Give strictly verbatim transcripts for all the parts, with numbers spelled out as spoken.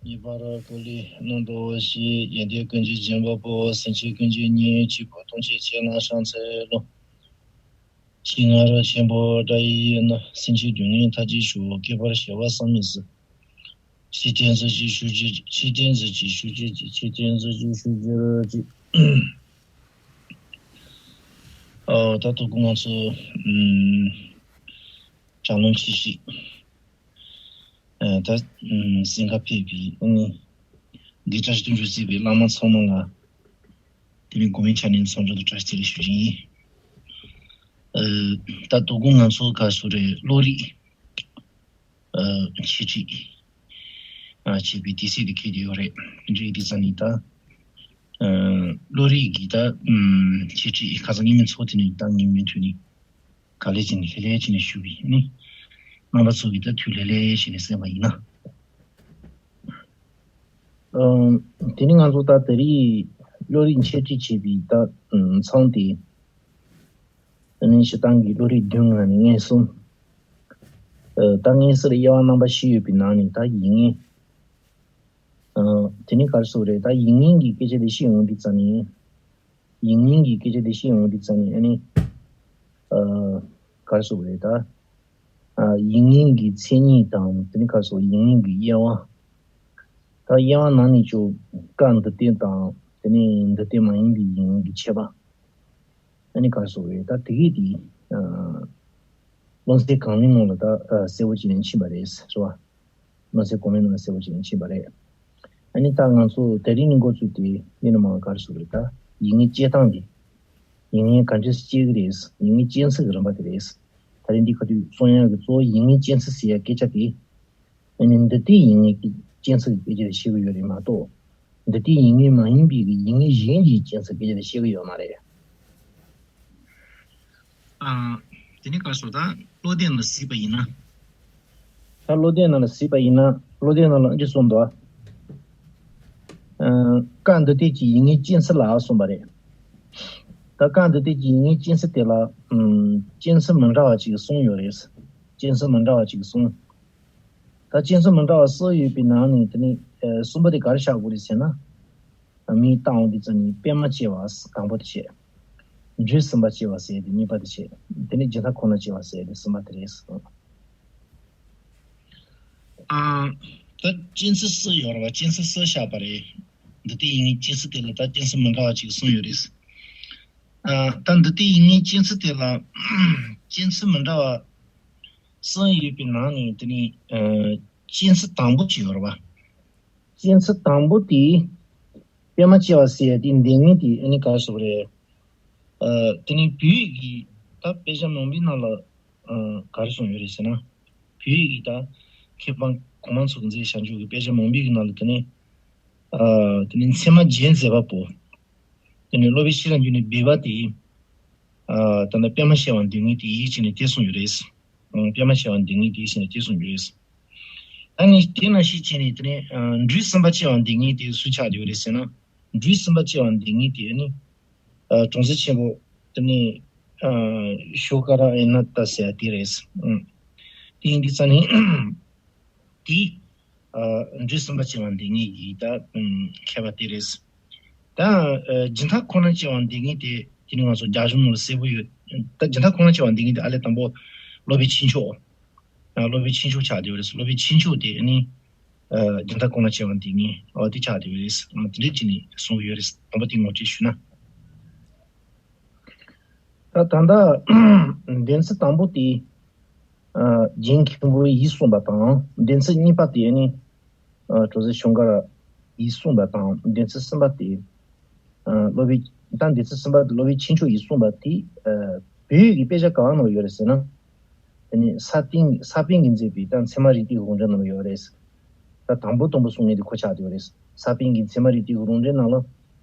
ངེས་པར་ཀུ་ལི་རྣམ་པ་བཞི། ཡོན་ཏན་ཀུན་གྱི་སྦྱིན་པ་པོ། སེམས་ཅན་ཀུན་གྱི་གཉེན་གཅིག་པུ། ལྟུང་བྱེད་ཆེ་ལ་ཕྱག་འཚལ་ལོ། ཞིང་ར་ཆེན་པོ་དགྲ་ཡི་ཡུལ་ན། སེམས་ཅན་སྡུག་བསྔལ་མཐའ་ཅི་ཞུ། བསྐལ་པར་བྱེ་བ་བསམ་མི་སྲིད། ཕྱི་རྟེན་གཟི་བརྗིད་ཞུ་རྒྱུ་ཅིག་ཕྱི་རྟེན་གཟི་བརྗིད་ཞུ་རྒྱུ་ཅིག་ཕྱི་རྟེན་གཟི་བརྗིད་ཞུ་རྒྱུ་ཅིག་ཨོ། ད་དོ་དགོང་ང་ཚོ་ཨམ་དྲ་ལམ་ཆེ་ཞིག་ཨ་ད་ཨམ་སེང་ག་ཕེབས་པའི་ཨ་ནི་དགེ་བཀྲ་ཤིས་དོན་གྲུབ་གཙོས་པའི་བླ་མ་ཚང་མ་ལ་དེ་ནས་དགོན་པའི་ཕྱག་ལེན་ཚང་མ་དུ་བཀྲ་ཤིས་བདེ་ལེགས་ཞུ་རྒྱུ་ཡིན། ཨ་ད་དོ་དགོང་ང་ཚོ་ག་སུ་རེད། བློ་རིག་ཨ་འཆད་ཁྲིད་ཨ་བྱེད་པའི་དུས་ཚོད་དེ་འཁེལ་བསྡད་ཡོད་རེད། འདི་འདྲའི་དུས་ཚོད་ནི་ད་ཨ་བློ་རིག་གི་ད་ཨམ་འཆད་ཁྲིད་ཁ་སང་ཉིན་མོའི་ཚོགས་དེ་ནི་ད་ཉིན་མོའི་དུས་ནི་ག་ལེ་བྱས་ནས་ལྷོད་ལྷོད་བྱས་ནས་ཞུ་བའི་ནི་རྣམ་པ་ཚོ་གི་ད་དུས་ལྷོད་ལྷོད་བྱས་ནས་གསན་པ་ཡིན་ན། ཨམ་དེ་ནི་ང་ཚོ་ད་དེ་རིང་བློ་རིག་འཆད་ཁྲིད་བྱེད་པའི་ད་ཨམ་མཚམས་དེ། དེ་ནས་སྤྱིར་བཏང་གི་བློ་རིག་བདུན་ནང་ནས་མངོན་སུམ། ཨ་ད་མངོན་སུམ་ལ་དབྱེ་བ་རྣམ་པ་བཞི་ཡོད་པའི་ནང་ནས་ད་ཡིད་ངེས། ཨ་དེ་ནི་ག་རེ་ཟེར་དགོས་རེད། ད་ཡིད་ངེས་ཀྱི་སྐད་ཆ་དེ་བཤད་ཡོང་དུས་ཙ་ནས། ཡིད་ངེས་ཀྱི་སྐད་ཆ་དེ་བཤད་ཡོང་དུས་ཙ་ནས་ཨ་ནི། ཨ་ག་རེ་ཟེར་དགོས་རེད་ད། ཨ་ཡིད་ངེས་ཀྱི་མཚན་ཉིད་དང་དེ་ནི་ག་རེ་ཟེར་དགོས། ཡིད་ངེས་ཀྱི་དབྱེ་བ། ད་དབྱེ་བ་ནང་ནས་ཀྱང་སྐབས་འདི་ལྟའི་དང་དེ་ནས་འདི་ལྟའི་མ་ཡིན་པའི་ཡིད་ངེས་ཀྱི་ཁྱད་པར། ཨ་ནི་ག་རེ་ཟེར་དགོས་རེད། ད་དེ་གས་དེ་ཨ་བློ་ཚན་གོང་མའི་ནང་ལ་ད་ཨ་གསལ་པོ་བྱས་ནས་ཕྱིན་པ་རེད། རེད་བ། བློ་ཚན་གོང་མའི་ནང་ལ་གསལ་པོ་བྱས་ནས་ཕྱིན་པ་རེད། ཨ་ནི་ད་ང་ཚོ་དེ་རིང་ནས་འགོ་བཙུགས་ཏེ་ཡིན་ནམ་ག་རེ་ཟེར་དགོས་རེད། ད་ཡིད་ངེས་སྐྱེ་སྟངས་དེ། ཡིད་ངེས་ག་འདྲས་སྐྱེ་གི་རེད། ཡིད་ངེས་སྐྱེ་ཚུལ་གྱི་རིམ་པ་དེ་རེད། ད་རིང་འདི་ག་དུས་གསུང་ཡག་གི་གཙོ་བོ་ཡིད་ངེས་སྐྱེ་ཚུལ་ཟེར་ཡག་སྐད་ཆ་དེ། ཨ་ནི་འདི་ལྟའི་ཡིད་ངེས་ཀྱི་སྐྱེ་ཚུལ་གྱི་སྐད་ཆ་དེ་བཤད་ཀྱི་ཡོད་རེད་མ་གཏོགས། འདི་ལྟའི་ཡིད་ངེས་མ་ཡིན་པའི་གི་ཡིད་ངེས་གཞན་གྱི་སྐྱེ་ཚུལ་སྐད་ཆ་དེ་བཤད་ཀྱི་ཡོད་མ་རེད། ཨ། དེ་ནི་ག་རེ་ཟེར་དགོས་རེད། ད་བློ་ལྡན་ལ་གཟིགས་པ་ཡིན་ན། ད་བློ་ལྡན་ནང་ལ་གཟིགས་པ་ཡིན་ན་བློ་ལྡན་ནང་ལ་འདི་གསུངས་འདུག་ཨ། སྐབས་འདི་ལྟའི་གི་ཡིད་ངེས་སྐྱེ་ཚུལ་ལ་གསུངས་པ་རེད། ད་སྐབས་འདི་ལྟའི་གི་ཡིད་ངེས་སྐྱེ་ཚུལ་དེ་ལ་ཨམ་སྐྱེ་ཚུལ་མི་འདྲ་བ་ཅིག་གསུངས་ཡོད་རེད། སྐྱེ་ཚུལ་མི་འདྲ་བ་ཅིག་གསུངས། ད་སྐྱེ་ཚུལ་མི་འདྲ་བ་གསུངས་ཡོད་པའི་ནང་ནས་དེ་ནི་ཨ་གསུམ་པ་དེ་ག་རེ་བཞག་དགོས་རེད་ཟེར་ན། མིང་བཏགས་འོང་དུས་ཙམ་ནས་པད་མ་སྐྱེ་བ་དང་པོ་དེ་བྱས། འབྲུ་གསུམ་པ་སྐྱེ་བ་ཟེར་དེ་གཉིས་པ་དེ་བྱས། དེ་ནས་སྦྱིན་བདག་ཁོ་ན་སྐྱེ་བ་ཟེར་དེ་གསུམ་པ་དེ་རེད། ཨ། ད་སྐྱེ་ཚུལ་གསུམ་ཡོད་རེད་བ། སྐྱེ་ཚུལ་གསུམ་བཞག་པ་རེད། འདི་ལྟའི་ཡིད་ངེས་སྐྱེ་ཚུལ་དེ་ལ་ད་སྐྱེ་ཚུལ་མི་འདྲ་བ་ཅིག་གསུངས་ཡོད་རེད། ཨ། ད་འདི་ལྟའི་ཡིད་ངེས་སྐྱེ་ཚུལ་དེ་ལ་སྐྱེ་ཚུལ་མི་འདྲ་བ་གསུམ་ཡོད་པའི་ནང་ནས་དེ་ནི་ཨ་སྐྱེ་ཚུལ་དང་པོ་ཅིག་ཡོད་རེད་བ། སྐྱེ་ཚུལ་དང་པོ་དེ་པད་མ་སྐྱེ་བ་ཟེར་ཡ་དེ་འདི་ངེས་དེ་ཨ་ནི་ག་རེ་ཟེར་དགོས་རེད། ཨ། དེ་ནི་བོད་ཡིག་གི་ད་དཔེ་ཆ་མང་པོའི་ནང་ལ་ཨ་ག་རེ་གསུངས་ཡོད་རེད་ཟེར་ན། བོད་ཡིག་གི་ད་མཁས་པ་གོང་མ་ཚོ་གི་མཛད་བྱ་འཇུག་གི་དཔེ་ཆ་མང་པོའི་གི་ནང་ལ་དེ་ནི་ཨ་དེ་ནི་ཚད་མ་རྒྱན་མཛད་པ་པོ། དེ་ནི་སློབ་དཔོན་ཕྱི་ལ་འཇུག་ནས་སྦས་པ་དེ། ཨ་ད་ནི་པད་མ་སྐྱེ་བ་འདི་ངེས་དེ་ཡིད་ཆེས་ནས་དེ་གསུངས་ཡོད་རེད། ཨ་པད་མ་སྐྱེ་བ་འདི་ངེས་དེ་ཡིད་ཆེས་ནས་དེ་གསུངས་ཡོད་རེད། ཨ་ནི་དེ་ནང་བཞིན་བྱས་ནས་དེ་ནས་ཨ་འབྲུ་གསུམ་པ་སྐྱེ་བ་འདི་ངེས་དེ་སུ་ཆགས་བསྡད་ཡོད་རེད་ཟེར་ན། འབྲུ་གསུམ་པ་སྐྱེ་བ་འདི་ངེས་དེ་ནི་ཨ་གྲོང་གསེབ་ཆེན་པོ་དེ་ནི་ཨ་ཤོ་ཀ་ར་ཨེ་ན་ཏ་ཟེར་ཡ་དེ་རེད། ཨ་དེ་ཡིན་དུས་ཙ་ནི་དེ་ཨ་འབྲུ་གསུམ་པ་སྐྱེ་བ་འདི་ངེས་ཀྱི་ད་ཨ་མཁས་པ་དེ་རེད། ད་ཨ་སྦྱིན་བདག་ཁོ་ན་སྐྱེ་བ་འདི་ངེས་དེ་དེ་ནི་ང་ཚོ་རྒྱ་གཞུང་ནང་ལ་གསལ་པོ་ཡོད། ད་སྦྱིན་བདག་ཁོ་ན་སྐྱེ་བ་འདི་ངེས་དེ་ཨ་ལས་དང་པོ་སློབ་དཔོན་ཆོས་མཆོག་ཨ་སློབ་དཔོན་ཆོས་མཆོག་ཆགས་བསྡད་ཡོད་རེད། སློབ་དཔོན་ཆོས་མཆོག་དེ་ནི་ཨ་སྦྱིན་བདག་ཁོ་ན་སྐྱེ་བ་འདི་ངེས་ཨོ་དེ་ཆགས་བསྡད་ཡོད་རེད། ཨ་དེ་འདྲས་བྱས་ནས་གསུང་གི་ཡོད་རེད། དང་པོ་དེ་ངོ་སྤྲོད་ཞུས་ན། ད་ད་ལྟ་འདོན་ཚུལ་དང་པོ་དེ་ཨ་རྒན་མཁན་པོ་ཡིས་གསུངས་པ་དང་། འདོན་ཚུལ་གཉིས་པ་དེ་ནི་ཨ་གྲོང་གསེབ་ཆུང་དཀར་ཡིས་གསུངས་པ་དང་། འདོན་ཚུལ་གསུམ་པ་དེ་ཨ་སློབ་དཔོན། ད་འདོན་ཚུལ་གསུམ་པ་དེ་སློབ་དཔོན་ཆོས་མཆོག་ཡིས་གསུངས་པ་དེ་ཨ་བོད་ཡིག་གི་དཔེ་ཆ་གང་ནང་ཡོད་རེད་ཟེར་ན། དེ་ནི་ས་པཎ་ས་པཎ་གྱིས་མཛད་པའི་ད་ཚད་མ་རིགས་གཏེར་གྱི་དགོངས་འགྲེལ་ནང་ཡོད་རེད། ད་དང་པོ་དང་པོ་གསུང་མཁན་དེ་ཁོ་ཆགས་བསྡད་ཡོད་རེད། ས་པཎ་གྱི་ཚད་མ་རིགས་གཏེར་གྱི་དགོངས་འགྲེལ་ནང་ལ།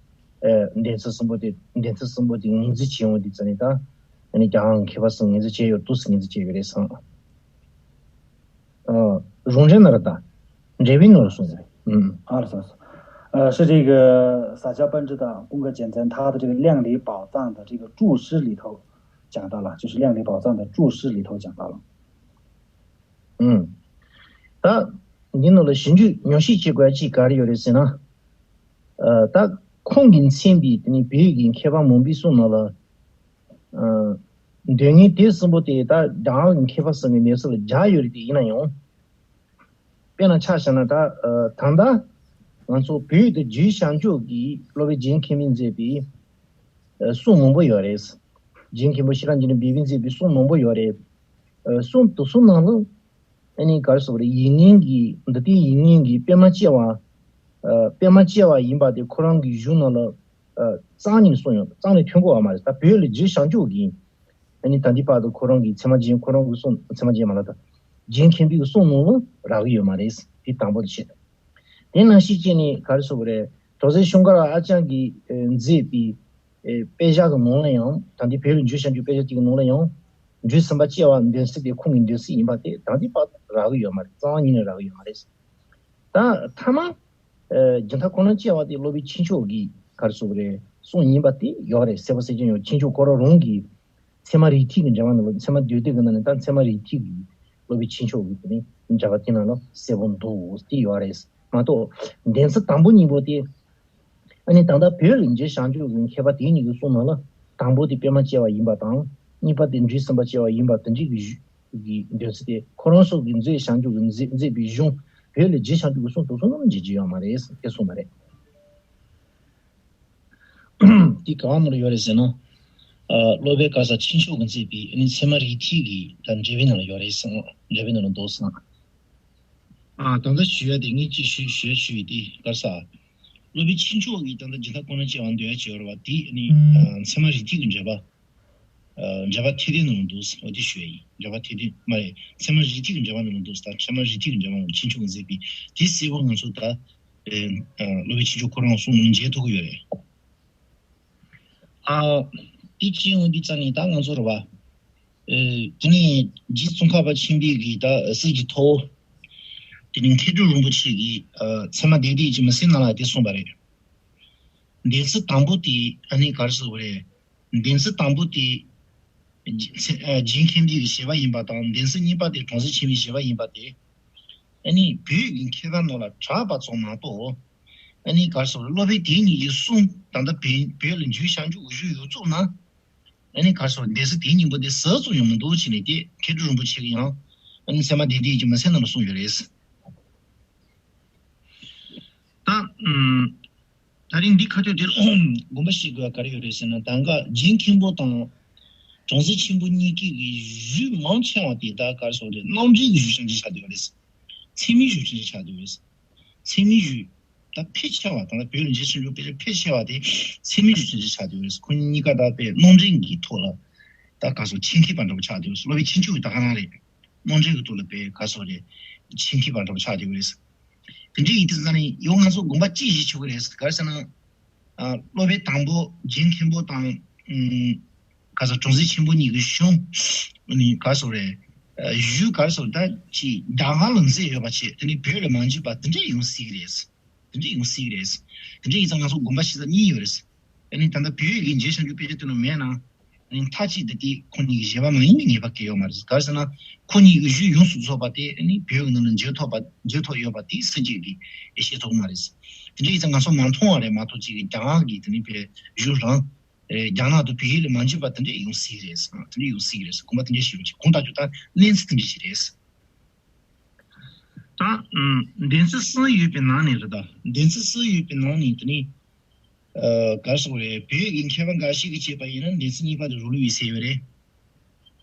ཨེ་འདོན་ཚུལ་གསུམ་པོ་དེ་འདོན་ཚུལ་གསུམ་པོ་དེ་ངོས་འཛིན་བྱེད་ཡོང་དུས་ཙ་ནི་ད། ཨ་ནི་རྒྱལ་བ་མཁས་པ་གསུམ་ངོས་འཛིན་བྱས་ཡོད་འདུག་ཟེར་ངོས་འཛིན་བྱས་ཡོད་རེད་སོང་། ཨ་རང་འགྲེལ་ནང་ལ་ད། འགྲེལ་པའི་ནང་ལ་གསུངས་རེད། ཨུམ། ཨ་ལ་སོ་སོ། 呃，是这个撒迦班智的公格简餐，他的这个量里宝藏的这个注释里头讲到了，就是量里宝藏的注释里头讲到了。 ཨུམ། ད་ འདི་ནང་ལ་ཞིབ་འཇུག་ཉམས་ཞིབ་བྱེད་དགོས་ཡ་གཅིག་ག་རེ་ཡོད་རེད་ཟེར་ན། ཨ། ད་ཁོང་གིས་མཚན་པའི་དེ་ནི་བོད་ཀྱི་མཁས་པ་མང་པོའི་གསུང་ནང་ལ། ཨ། དོན་ངན་དེ་གསུམ་པོ་དེ་ད་རྒྱ་གར་གྱི་མཁས་པ་གསུམ་གྱི་མི་ཚེ་ལ་སྦྱར་ཡོད་རེད། དེ་ཡིན་ན་ཡང་། དཔེར་ན་ཆ་བཞག་ན་ད། ཨ། ད་ལྟ་ང་ཚོ་བོད་དུ་བརྒྱུད་བྱང་ཆུབ་ཀྱི་སློབ་དཔོན་རྗེ་མཁན་པོས་མཛད་པའི། ཨ། གསུང་མང་པོ་ཡོད་རེད། རྗེ་མཁན་པོ་ཤེས་རབ་འབྱེད་ནུས་པས་མཛད་པའི་གསུང་མང་པོ་ཡོད་རེད། ཨ། གསུང་དེ་ཚོ་ནང་ལ། ཨ་ནི་ག་རེ་ཟེར་དགོས་རེད། ཡིན་མིན་གྱི། འདི་ལྟའི་ཡིན་མིན་གྱི་དཔེ་མ་དཔྱད་པ། ཨ། དཔེ་མ་དཔྱད་པ་ཡིན་པ་དེ་ཁོ་རང་གི་གཞུང་ནང་ལ། ཨ། རྩ་བ་ཉིད་ནས་གསུངས་ཡོད། རྩ་བ་ནས་ཐོན་གྱི་ཡོད་མ་རེད། ད་བོད་ལ་བརྒྱུད་བྱང་ཆུབ་ཀྱི། ཨ་ནི་ད་ལྟའི་བར་དུ་ཁོ་རང་གི་ཚད་མ་རྗེ། ཁོ་རང་གི་གསུང་། ཚད་མ་རྗེ་མ་ལབ་ད། རྗེ་མཁན་པོའི་གསུང་ནང་ལ་རག་གི་ཡོད་མ་རེད། དེ་དང་པོ་དེ་བྱས། དེ་ནང་བཞིན་བྱས་ནས་ག་རེ་ཟེར་དགོས་རེད། དོལ་རྩེ་ཤོང་ཀར་ཨ་ཅག་གིས། ཨ། མཛད་པའི། ཨ། དཔེ་ཆ་གི་ནང་ལ་ཡང་། ད་ལྟའི་བོད་ལ་བརྒྱུད་བྱང་ཆུབ་དཔེ་ཆ་དེ་གི་ནང་ལ་ཡང་། འགྲོས་གསུམ་པ་དཔྱད་པ་འདོན་ཚུལ་དེ་ཁོང་གི་འདོན་ཚུལ་ཡིན་པ་དེ་ད་ལྟའི་བར་དུ་རག་གི་ཡོད་མ་རེད། རྩ་བ་ཉིད་ནས་རག་གི་ཡོད་མ་རེད། ད་མཐའ་མ། ཨ། རྒྱུན་མཐའ་ཁོ་ན་དཔྱད་པ་དེ་སློབ་དཔོན་ཆོས་མཆོག་གི་ག་རེ་ཟེར་དགོས་རེད། གསུང་ཡིན་པ་དེ་ཡོད་རེད། གསལ་པོ་གསལ་རྐྱང་ཡོད། ཆོས་མཆོག་ཁོ་རང་རང་གི་ཚད་མ་རིགས་ཐིག་གི་འགྲེལ་པ་ནང་ལ། ཚད་མ་མདོ་སྡེ་གི་ནང་ནས་ད་ཚད་མ་རིགས་ཐིག་གི་སློབ་དཔོན་ཆོས་མཆོག་གི་དེ་ནི་འགྲེལ་པ་དེ་ནང་ལ་གསལ་པོ་འདུག། དེ་ཡོད་རེད་མ་གཏོགས། འདོན་ཚུལ་དང་པོ་གཉིས་པོ་དེ། ཨ་ནི་ད་ལྟ་བོད་ལ་བརྒྱུད་བྱང་ཆུབ་ཀྱི་མཁས་པ་དེ་གཉིས་ཀྱི་གསུང་ནང་ལ། དང་པོ་དེ་དཔེ་མ་དཔྱད་པ་ཡིན་པ་དང་། གཉིས་པ་དེ་འགྲོས་གསུམ་པ་དཔྱད་པ་ཡིན་པ་དེ་འདྲའི་གི་གཞུང་གི་འདོན་ཚུལ་དེ། ཁོ་རང་ཚོ་གིས་མཛད། བྱང་ཆུབ་ཀྱི་མཛད། མཛད་པའི་གཞུང་། བོད་ལ་བརྒྱུད་བྱང་ཆུབ་ཀྱི་གསུང་དེ་ཚོ་རྣམས་མཇལ་རྒྱུ་ཡོད་མ་རེད། དེ་གསུངས་པ་རེད། དེ་ག་བ་ནང་ལ་ཡོད་རེད་ཟེར་ན། ཨ། སློབ་དཔོན་ག་རེ་ཟེར། ཆོས་མཆོག་གིས་མཛད་པའི། ཨ་ནི་ཚད་མ་རིགས་ཐིག་གི་ད་འགྲེལ་པའི་ནང་ལ་ཡོད་རེད་ཟེར། འགྲེལ་པའི་ནང་ལ་འདུག་ཟེར། ཨ། ད་ལྟ་ཞུ་ཡ་དེ། ངས་ཅིག་ཞུ་ཞུ་ཞུ་ཡི་དེ་ག་རེ་ཟེར། སློབ་དཔོན་ཆོས་མཆོག་གིས་ད་ལྟ་རྒྱུན་མཐའ་ཁོ་ན་དཔྱད་པ་འདོན་ཡ་ཅིག་ཡོད་རེད་པ། དེ་ནི། ཨ། ཚད་མ་རིགས་ཐིག་གི་འགྲེལ་པ། ཨ། འགྲེལ་པ་ཐེག་ལྡན་ནང་འདུག། འོ་དེ་ཞུ་ཡ་ཡིན། འགྲེལ་པ་ཐེག་ལྡན་མ་རེད། ཚད་མ་རིགས་ཐིག་གི་འགྲེལ་པ་ནང་འདུག། ད་ཚད་མ་རིགས་ཐིག་གི་འགྲེལ་པ་ནང་ཆོས་མཆོག་གིས་མཛད་པའི་དེ་གསལ་པོ་ང་ཚོ་ད། ཨ། སློབ་དཔོན་ཆོས་མཆོག་ཁོ་རང་གསུང་ནང་མཇལ་ཐུབ་ཀྱི་ཡོད་རེད། ཨ། དེ་ཅི་ཡོང་དུས་ཙ་ནས་ད་ང་ཚོ་རེད་པ། ཨེ། དེ་ནས་རྗེ་ཙོང་ཁ་པ་ཆེན་པོའི་གི་ད་གསེར་གྱི་ཐུ་བོ། དེ་ནས་མཁས་གྲུབ་རིན་པོ་ཆེ་གིས། ཨ། ཚད་མ་སྡེ་བདུན་གྱི་མི་ཚེ་ནང་ལ་དེ་གསུངས་པ་རེད། འདོན་ཚུལ་དང་པོ་དེ་ཨ་ནི་ག་རེ་ཟེར་དགོས་རེད། འདོན་ཚུལ་དང་པོ་དེ་རྗེ་མཁན་པོའི་གི་བཞེད་པ་ཡིན་པ་དང་། འདོན་ཚུལ་གཉིས་པ་དེ་དྲུང་འཚོ་ཆེན་པོའི་བཞེད་པ་ཡིན་པ་དེ། ཨ་ནི་བོད་ཀྱི་མཁས་པ་རྣམས་ལ་གྲགས་པ་ཙམ་མ་གཏོགས། ཨ་ནི་ག་རེ་ཟེར་དགོས་རེད། སློབ་དཔོན་དེ་གཉིས་ཀྱི་གསུང་ད་ལྟ་བོད་བོད་ལ་བརྒྱུད་བྱང་ཆུབ་ཀྱི་གཞུང་ཡོངས་རྫོགས་ན། ཨ་ནི་ག་རེ་ཟེར་དགོས་རེད། འདོན་ཚུལ་དེ་གཉིས་པོ་དེ་ཟུར་ཙམ་ཡང་མི་འདུག་བྱས་ནས། དེ་མཁས་གྲུབ་རིན་པོ་ཆེ་གིས་ཡང་ཨ་ནི་ཚད་མ་སྡེ་བདུན་གྱི་མི་ཚེ་ནང་ལ་གསུངས་ཡོད་རེད། ད། ཨུམ། ད་རིང་འདི་ཁ་ཐུག་དེར་དགོངས་པ་བཞེས་དགོས་པ་ག་རེ་ཡོད་རེད་ཟེར་ན། ད་ག་རྗེ་མཁན་པོ་དང་དྲུང་འཚོ་ཆེན་པོ་གཉིས་ཀྱི་གི་གཞུང་མང་ཆེ་བ་དེ་ད་ག་རེ་ཟེར་དགོས་རེད། རྣམ་འགྲེལ་གྱི་གཞུང་ཆེན་ཆགས་བསྡད་ཡོད་རེད། ཚད་མའི་གཞུང་ཆེན་ཆགས་བསྡད་ཡོད་རེད། ཚད་མའི་གཞུང་། ད་ཕལ་ཆེ་བ་དང་། ད་བོད་ལ་རྗེ་ཆེན་པོའི་དཔེ་ཆ་ཕལ་ཆེ་བ་དེ་ཚད་མའི་གཞུང་ཆེན་ཆགས་བསྡད་ཡོད་རེད། ཁོ་གཉིས་ཀ་ད་དཔེ་རྣམ་འགྲེལ་གྱི་ཐོག་ལ་ད་ག་རེ་ཟེར་དགོས་རེད། ཆེད་མཁས་པ་འདྲ་པོ་ཆགས་བསྡད་ཡོད་རེད། སློབ་དཔོན་ཆོས་མཆོག་གི་ད་ག་རང་རེད། རྣམ་འགྲེལ་གྱི་ཐོག་ལ་དཔེ་ག་རེ་ཟེར་དགོས་རེད། ཆེད་མཁས་པ་འདྲ་པོ་ཆགས་བསྡད་ཡོད་རེད། དེ་འདྲ་ཡིན་དུས་ཙ་ནས་ཡང་ང་ཚོ་དགོངས་པ་ཅི་བཞེས་ཆོག་གི་རེད། ག་རེ་ཟེར་ན། ཨ། སློབ་དཔོན་དང་པོ་རྗེ་མཁན་པོ་དང་། ཨུམ། ག་རེ་ཟེར། དྲུང་འཚོ་ཆེན་པོ་གཉིས་ཀྱི་གཞུང་། ཨ་ནི་ག་རེ་ཟེར་དགོས་རེད། ཨ། གཞུང་ག་རེ་ཟེར་དགོས་རེད། ད་ཅིག་རྒྱ་གར་ལ་མཛད་ཡོད་པ་བྱས། དེ་ནི་བོད་ལ་མ་བརྒྱུད་པ་དེ་འདྲ་ཡོང་སྲིད་ཀྱི་རེད། དེ་འདྲ་ཡོང་སྲིད་ཀྱི་རེད། དེ་འདྲ་ཡིན་ཙང་ང་ཚོ་དགོངས་པ་བཞེས་ས་གཉིས་ཡོད་རེད། ཨ་ནི་ད་ལྟ་བོད་ཀྱི་རྗེ་ཆེན་པོའི་དཔེ་ཆ་དེ་ནང་མེད་ན། ཨ་ནི་མཐའ་གཅིག་ཏུ་དེ་ཁོ་གཉིས་ཀྱི་བཞེད་པ་མ་ཡིན་པའི་ངེས་པ་གང་ཡང་ཡོད་མ་རེད། ག་རེ་ཟེར་ན། ཁོ་གཉིས་ཀྱི་གཞུང་ཡོངས་སུ་རྫོགས་པ་དེ་ཨ་ནི་བོད་ཀྱི་ནང་ལ་མཇལ་ཐུབ་པ། མཇལ་ཐུབ་ཡོད་པ་དེ་སུ་གཅིག་གིས་ཤེས་ཐུབ་ཀྱི་མ་རེད། དེ་འདྲ་ཡིན་ཙང་ང་ཚོ་མ་མཐོང་བ་རེད་མ་གཏོགས། གཅིག་གི་རྒྱ་གར་གྱི་དེ་ནི་བོད་གཞུང་རང་། ཨེ། རྒྱ་ནག་དང་བོད་ཡིག་ལ་མ་འཇུག་པ་དེ་འདྲ་ཡོང་སྲིད་རེད། དེ་འདྲ་ཡོང་སྲིད་རེད། དགོངས་པ་དེ་འདྲ་བཞེས་རོགས་བྱེད། གང་ལྟར་ཀྱང་ད་གནས་ཚུལ་དེ་འདྲ་ཞིག་རེད། ད། ཨུམ། འདོན་ཚུལ་གསུམ་ཡོད་པའི་ནང་ནས་རེད། ད་འདོན་ཚུལ་གསུམ་ཡོད་པའི་ནང་ནས་དེ་ནི། ཨ། ག་རེ་ཟེར་དགོས་རེད། བོད་ཀྱི་མཁས་པ་འགའ་ཞིག་གིས་བྱས་པ་ཡིན་ན་འདོན་ཚུལ་གཉིས་པ་དེ་རང་ལུགས་ཡིན་ཟེར་ཡོད་རེད།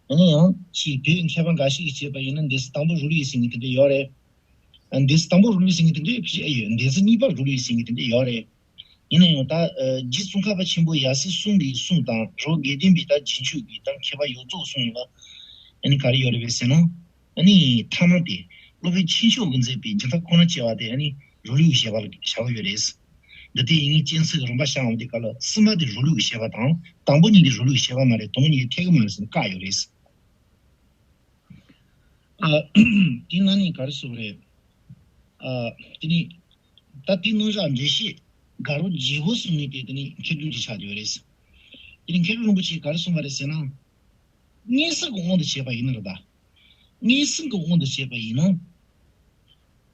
ཡིན་ན་ཡང་ཅིག་བོད་ཀྱི་མཁས་པ་འགའ་ཞིག་གིས་བྱས་པ་ཡིན་ན་འདོན་ཚུལ་དང་པོ་རང་ལུགས་ཡིན་ཟེར་མཁན་དེ་འདྲ་ཡོད་རེད། ཨ། འདོན་ཚུལ་དང་པོ་རང་ལུགས་ཡིན་ཟེར་མཁན་དེ་འདྲ་ཕལ་ཆེར་ཨེ་ཡོད། འདོན་ཚུལ་གཉིས་པ་རང་ལུགས་ཡིན་ཟེར་མཁན་དེ་འདྲ་ཡོད་རེད། ཡིན་ན་ཡང་ད། ཨ། རྗེ་ཙོང་ཁ་པ་ཆེན་པོ་ཡབ་སྲས་གསུམ་གྱི་གསུང་དང་། རོ་དགེ་ལྡན་པའི་ད་རྗེས་འཇུག་གི་ད་མཁས་པ་ཡོངས་རྫོགས་གསུང་ལ་ཨ་ནི་ག་རེ་ཡོད་རེད་པས་ཟེར་ན། ཨ་ནི་ཐ་མ་དེ་སློབ་དཔོན་ཆོས་མཆོག་གིས་མཛད་པའི་རྒྱུན་མཐའ་ཁོ་ན་དཔྱད་པ་དེ་ཨ་ནི་རང་ལུགས་ཀྱི་བཞེད་པ་ལ་བཞག་གི་ཡོད་རེད། འདི་ལྟའི་ཡིན་ངེས་རྐྱེན་ཚིག་རིམ་པ་བཤད་འོང་དུས་སྐབས་ལ་གསུམ་པ་དེ་རང་ལུགས་ཀྱི་བཞེད་པ་དང་། དང་པོ་གཉིས་དེ་རང་ལུགས་ཀྱི་བཞེད་པ་མ་རེད། དང་པོ་གཉིས་དེ་འཐད་ཀྱི་མ་རེད་ཟེར་ནས་བཀག་ཡོད་རེད། ཨ། དེ་ནང་ནས་ག་རེ་ཟེར་དགོས་རེད། ཨ། དེ་ནི་ད་དེ་རྣམ་གཞག་འགྲེལ་བཤད་དགའ་རབ་རྒྱལ་པོ་གསུང་མཁན་དེ་དེ་ནི་མཁས་གྲུབ་ཅིག་ཆགས་བསྡད་ཡོད་རེད། དེ་ནི་མཁས་གྲུབ་རིན་པོ་ཆེས་ག་རེ་གསུངས་པ་རེད་ཟེར་ན། མངོན་སུམ་གྱི་དབང་དུ་བྱས་པ་ཡིན་ན་རེད། ད་མངོན་སུམ་གྱི་དབང་དུ་བྱས་པ་ཡིན་ན།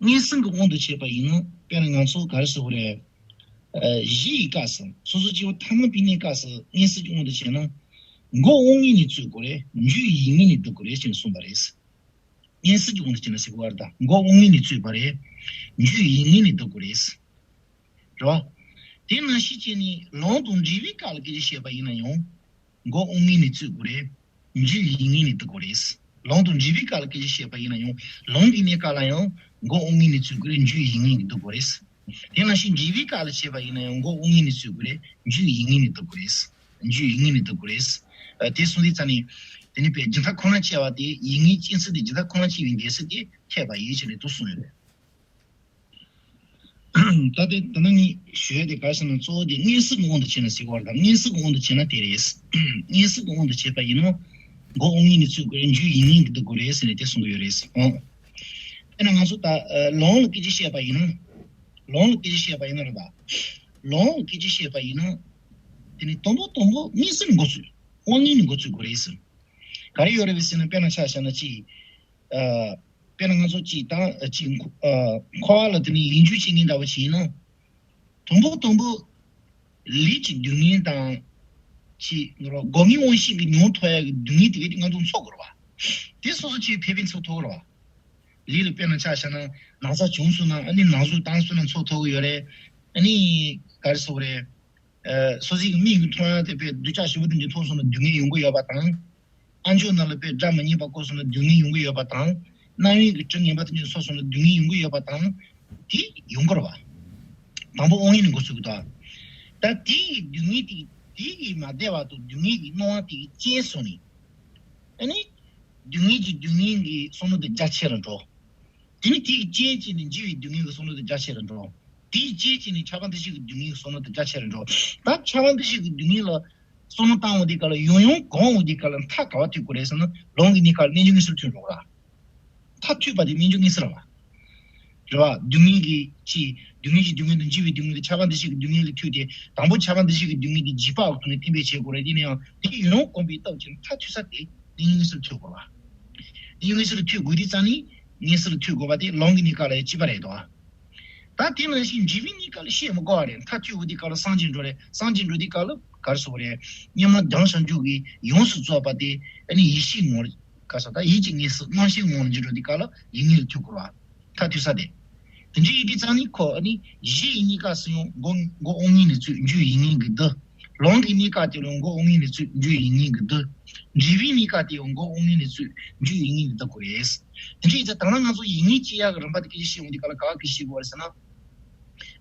མངོན་སུམ་གྱི་དབང་དུ་བྱས་པ་ཡིན་ན། དཔེར་ན་ང་ཚོ་ག་རེ་ཟེར་དགོས་རེད། ཨ། གཞི་ཡི་སྐབས་སུ། སོ་སོ་སྐྱེ་བོ་ཐ་མལ་པའི་གནས་སྐབས་སུ་མངོན་སུམ་གྱི་དབང་དུ་བྱས་ན། མགོ་དབང་ངེས་ནས་རྩོད་དགོས་རེད། རྒྱུ་ཡིས་ངེས་ནས་བསྡུ་དགོས་རེད་ཅེས་གསུངས་པ་རེད། མངོན་སུམ་གྱི་དབང་དུ་བྱས་ན་ཟེར་དགོས་པ་རེད། ད་མགོ་དབང་ངེས་ནས་རྩོད་པ་རེད། རྒྱུ་ཡིས་ངེས་ནས་བསྡུ་དགོས་རེད། རེད་བ། དེ་ནང་བཞིན་བྱས་ནས་ལམ་དང་འབྲས་བུའི་སྐབས་ལ་སྐད་ཆ་བཤད་པ་ཡིན་ན་ཡང་། མགོ་དབང་ངེས་ནས་རྩོད་དགོས་རེད། རྒྱུ་ཡིས་ངེས་ནས་བསྡུ་དགོས་རེད། ལམ་དང་འབྲས་བུའི་སྐབས་ལ་སྐད་ཆ་བཤད་པ་ཡིན་ན་ཡང་། ལམ་གྱི་གནས་སྐབས་ལ་ཡང་མགོ་དབང་ངེས་ནས་རྩོད་དགོས་རེད། རྒྱུ་ཡིས་ངེས་ནས་བསྡུ་དགོས་རེད། དེ་ནང་བཞིན་འབྲས་བུའི་སྐབས་ལ་བཤད་པ་ཡིན་ན་ཡང་མགོ་དབང་ངེས་ནས་རྩོད་དགོས་རེད། རྒྱུ་ཡིས་ངེས་ནས་བསྡུ་དགོས་རེད། རྒྱུ་ཡིས་ངེས་ནས་བསྡུ་དགོས་རེད། ཨ། དེ་གསུངས་དུས་ཙ་ནས། དེ་ནི་བས་སྦྱིན་བདག་ཁོ་ན་སྐྱེ་བ་དེ། ཡིས་ངེས་སྐྱེ་ཚུལ་དེ་སྦྱིན་བདག་ཁོ་ན་སྐྱེ་བའི་འགལ་ཚུལ་དེ་འཐད་པ་ཡིན་ཞེས་ནས་དུ་གསུངས་ཡོད་རེད། ད་དེ་ད་ནི་ངས་ཞུ་ཡ་དེ་ག་རེ་ཟེར་ན། གཙོ་བོ་དེ་མངོན་སུམ་གྱི་དབང་དུ་བྱས་ན་ཟེར་གྱི་ཡོད་རེད། ད་མངོན་སུམ་གྱི་དབང་དུ་བྱས་ན་དེ་རེད། མངོན་སུམ་གྱི་དབང་དུ་བྱས་པ་ཡིན་ན། མགོ་དབང་ངེས་ནས་རྩོད་དགོས་རེད། རྒྱུ་ཡིས་ངེས་ནས་བསྡུ་དགོས་རེད་ཟེར་ནས་དེ་གསུང་གི་ཡོད་རེད། ཨོ། དཔེར་ན་ང་ཚོ་ད་ལམ་ལ་སྐད་ཆ་བཤད་པ་ཡིན་ན། ལམ་ལ་སྐད་ཆ་བཤད་པ་ཡིན་ན་རེད་པ། ལམ་ལ་སྐད་ཆ་བཤད་པ་ཡིན་ན། དེ་ནི་དང་པོ་དང་པོ་མངོན་སུམ་མགོ་ཚོད། དབང་ངེས་ནས་མགོ་ཚོད་དགོས་རེད་ཟེར། ག་རེ་ཡོད་རེད་པས་ཟེར་ན། དཔེར་ན་ཆ་བཞག་ན་ཅིག་ཨ། དཔེར་ན་ང་ཚོ་ཅིག་ད་ཅིག་ཨ། འཁོར་བ་ལ་དེ་ནི་ཡིད་འགྱུར་བྱེད་མཁན་འདྲ་བོ་ཞིག་ཡིན་ན། དང་པོ་དང་པོ་ལུས་ཀྱི་སྡུག་བསྔལ་དང་། ཅིག་ནོར་བ་སྒོ་ལྔའི་དབང་ཤེས་ཀྱིས་མྱོང་ཐུབ་ཡ་གི་སྡུག་བསྔལ་དེ་ག་དེ་ང་ཚོ་ཚོར་དགོས་རེད་བ། དེ་སོ་སོ་ཅིག་ཕན་པའི་ཚོར་ཐུབ་རེད་བ། ལུས་ལ་དཔེར་ན་ཆ་བཞག་ན་ན་ཚ་བྱུང་སོང་ན། ཨ་ནི་ན་ཟུག་བཏང་སོང་ན་ཚོར་ཐུབ་ཀྱི་ཡོད་རེད། ཨ་ནི་ག་རེ་ཟེར་དགོས་རེད། ཨ། སོ་སོའི་མིག་གིས་མཐོང་ཡ་དེ་དཔེ་སྡུག་ཅག་ཞེ་པོ་དེ་འདྲ་མཐོང་སོང་ན་སྡུག་བསྔལ་ཡོང་གི་ཡོད་པ་དང་། ཨ་མཆོག་རྣམས་ལ་དཔེ་སྒྲ་མི་སྙན་པ་གོ་སོང་ན་སྡུག་བསྔལ་ཡོང་གི་ཡོད་པ་དང་། རྣ་བའི་གི་དྲི་ངན་པ་དེ་འདྲ་ཚོར་སོང་ན་སྡུག་བསྔལ་ཡོང་གི་ཡོད་པ་དང་། དེ་ཡོང་གི་རེད་བ། དང་པོ་དབང་ཡིན་ནི་འགོ་ཚུགས་ཀྱི་འདུག། ད་དེ་ཡི་སྡུག་བསྔལ་དེ། དེ་ཡིས་མ་བདེ་བ་དང་སྡུག་བསྔལ་གྱི་སྣང་བ་དེ་ཡི་རྐྱེན་བཟུང་ནས། ཨ་ནི། སྡུག་བསྔལ་གྱི་སྡུག་བསྔལ་གྱི་བསམ་བློ་དེ་རྒྱ་ཆེ་རུ་འགྲོ། དེ་ནི་དེ་ཡི་རྐྱེན་བྱས་ནས་འཇིགས་པའི་སྡུག་བསྔལ་གྱི་བསམ་བློ་དེ་རྒྱ་ཆེ་རུ་འགྲོ། དེ་ཡི་རྐྱེན་བྱས་ནས་ཆགས་པ་འདུ་ཤེས་ཀྱི་སྡུག་བསྔལ་གྱི་བསམ་བློ་དེ་རྒྱ་ཆེ་རུ་འགྲོ། ད་ཆགས་པ་འདུ་ཤེས་ཀྱི་སྡུག་བསྔལ་ལ་བསམ་བློ་བཏང་འོང་དུས་སྐབས་ལ། ཡང་ཡང་གོམས་འོང་དུས་སྐབས་ལ་མཐའ་ག་པར་ཐུག་དགོས་རེད་ཟེར་ན། ལམ་གྱི་གནས་སྐབས་ལ་རྣལ་འབྱོར་མངོན་སུམ་ཐུག་འགྲོ་གི་རེད། མཐར་ཐུག་པ་དེ་རྣལ་འབྱོར་མངོན་གསལ་རེད་བ། རེད་བ། སྡུག་བསྔལ་གྱི་ཅི། སྡུག་བསྔལ་གྱི་སྡུག་བསྔལ་དང་འཇིགས་པའི་སྡུག་བསྔལ་དང་ཆགས་པ་འདུ་ཤེས་ཀྱི་སྡུག་བསྔལ་ལ་ཐུག་སྟེ། དང་པོ་ཆགས་པ་འདུ་ཤེས་ཀྱི་སྡུག་བསྔལ་དེ་འཇིགས་པའི་ཐོག་ནས་འཐེན་འབུད་བྱེད་དགོས་རེད། དེ་ནས་ཡང་དེ་ཡུན་རིང་གོམས་པའི་སྟོབས་ཀྱིས་མཐར་ཐུག་ས་དེ་རྣལ་འབྱོར་མངོན་གསལ་ལ་ཐུག་དགོས་རེད་བ། རྣལ་འབྱོར་མངོན་གསལ་ལ་ཐུག་དགོས་དུས་ཙང་ནི་མངོན་གསལ་ལ་ཐུག་དགོས་པ་དེ་ལམ་གྱི་གནས་སྐབས་ལ་ཡང་གཅིག་པ་རེད་དོ། ད་དེ་ནང་བཞིན་འབྲས་བུའི་གནས་སྐབས་ལ་བཤད་མི་དགོས་པ་རེད། མཐར་ཐུག་འོང་དུས་སྐབས་ལ་སངས་རྒྱས་འགྲོ་རེད། སངས་རྒྱས་འགྲོ་དུས་སྐབས་ལ་ག་རེ་ཟེར་དགོས་རེད། སྙེ་མ་སྦྱངས་བྱང་ཆུབ་ཀྱིས་ཡོངས་སུ་རྫོགས་པ་དེ། ཨ་ནི་ཡེ་ཤེས་ངོ་བོར། ག་ས། ད་ཡིད་ཀྱི་ངོས་སུ་རྣམ་ཤེས་ངོ་བོར་འགྱུར་འགྲོ་དུས་སྐབས་ལ་ཡིད་ངེས་ལ་ཐུག་དགོས་པ། མཐར་ཐུག་ས་དེ། དེ་འདྲ་ཡིན་དུས་ཙང་ནི་ཁོ། ཨ་ནི་གཞི་ཡི་གནས་སྐབས་སུ་ཡང་མགོ་མགོ་དབང་ངེས་ནས་རྩོད། རྒྱུ་ཡིས་ངེས་ཀྱིས་བསྡུ། ལམ་གྱི་གནས་སྐབས་དེ་ལ་མགོ་དབང་ངེས་ནས་རྩོད། རྒྱུ་ཡིས་ངེས་ཀྱིས་བསྡུ། འབྲས་བུའི་གནས་སྐབས་དེ་ཡང་མགོ་དབང་ངེས་ནས་རྩོད། རྒྱུ་ཡིས་ངེས་ཀྱིས་བསྡུ་དགོས་རེད། དེ་འདྲ་ཡིན་ཙང་ད་ལྟ་ང་ཚོ་ཡིད་ངེས་སྐྱེ་ཡག་གི་རིམ་པ་དེ་སྐད་ཆ་བཤད་འོང་དུས་སྐབས་ལ་ག་བ་སྐད་ཆ་བཤད་དགོས་རེད་ཟེར་ན།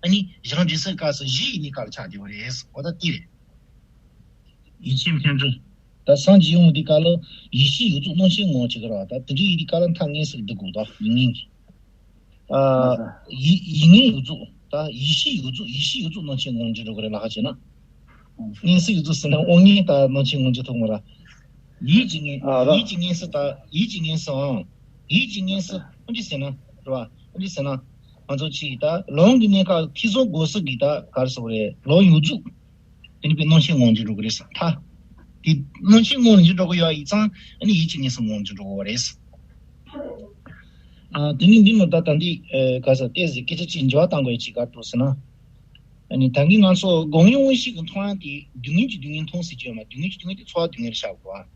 ཨ་ནི་གཞི་རང་འབྲས་གསུམ་སྐབས་སུ་གཞི་ཡི་གནས་སྐབས་ལ་ཆགས་བསྡད་པ་རེད། འོ་ད་དེ་རེད། ཡིད་ཆེས་འཕེལ་འགྲིབ། ད་སངས་རྒྱས་ཡོང་དུས་སྐབས་ལ་ཡེ་ཤེས་ཡོངས་རྫོགས་རྣམ་ཤེས་ངོ་བོར་བྱེད་ཀྱི་རེད་བ། ད་དེ་འདྲ་ཡིན་དུས་སྐབས་ལ་མཐའ་མངོན་སུམ་བསྡུ་དགོས། ད་ཡིད་ངེས་ཀྱི། ཨ། ཡིད་ཡིད་ངེས་ཡོངས་རྫོགས། ད་ཡེ་ཤེས་ཡོངས་རྫོགས། ཡེ་ཤེས་ཡོངས་རྫོགས་རྣམ་ཤེས་ངོ་བོར་འགྱུར་འགྲོ་གི་རེད་ལ། ཧ་ཅེ་ན། མངོན་སུམ་ཡོངས་རྫོགས་ཟེར་ན་དབང་ངེས་ད་རྣམ་ཤེས་ངོ་བོར་འགྱུར་ཐུབ་མ་རེད། ཡིད་ཀྱི་ངེས། ཨ། ར། ཡིད་ཀྱི་ངེས་སུ། ད་ཡིད་ཀྱི་ངེས་སུའང་། ཡིད་ཀྱི་ངེས་སུ་ཨ་འདྲ་ཟེར་ན་རེད་བ། ཨ་འདྲ་ཟེར་ན། ང་ཚོ་ཅིག་ད་ལམ་གྱི་གནས་སྐབས་ཐེ་ཚོམ་སྒོ་གསུམ་གྱི་ད་ག་རེ་ཟེར་དགོས་རེད། ལམ་ཡོངས་རྫོགས། དེ་ནི་དཔེ་རྣམ་ཤེས་ངོ་བོར་འགྱུར་འགྲོ་གི་རེད་ཟེར། ད་དེ་རྣམ་ཤེས་ངོ་བོར་འགྱུར་འགྲོ་གི་ཡོད་ཡིན་ཙང་། ཨ་ནི་ཡིད་ཀྱི་ངེས་སུ་ངོ་བོར་འགྱུར་འགྲོ་གི་རེད་ཟེར། ཨ། དེ་ནི་འདི་ནི་ད་ད་འདི། ཨ། ག་ས་ཏོག་ཙམ་སྐད་ཆ་ཅིག་འགྱུར་བ་གཏང་དགོས་ཡ་ཅིག་ག་རེ་འདུག་ཟེར་ན། ཨ་ནི་ད་གིན་ང་ཚོ་སྒོ་ལྔའི་དབང་ཤེས་ཀྱིས་མཐོང་ཡ་དེ་སྡུག་བསྔལ་གྱི་སྡུག་བསྔལ་མཐོང་ཟེར་གྱི་ཡོད་མ། སྡུག་བསྔལ་གྱི་སྡུག་བསྔལ་དེ་ཚོར་བ་སྡུག་བསྔལ་ལ་བཞག་དགོས།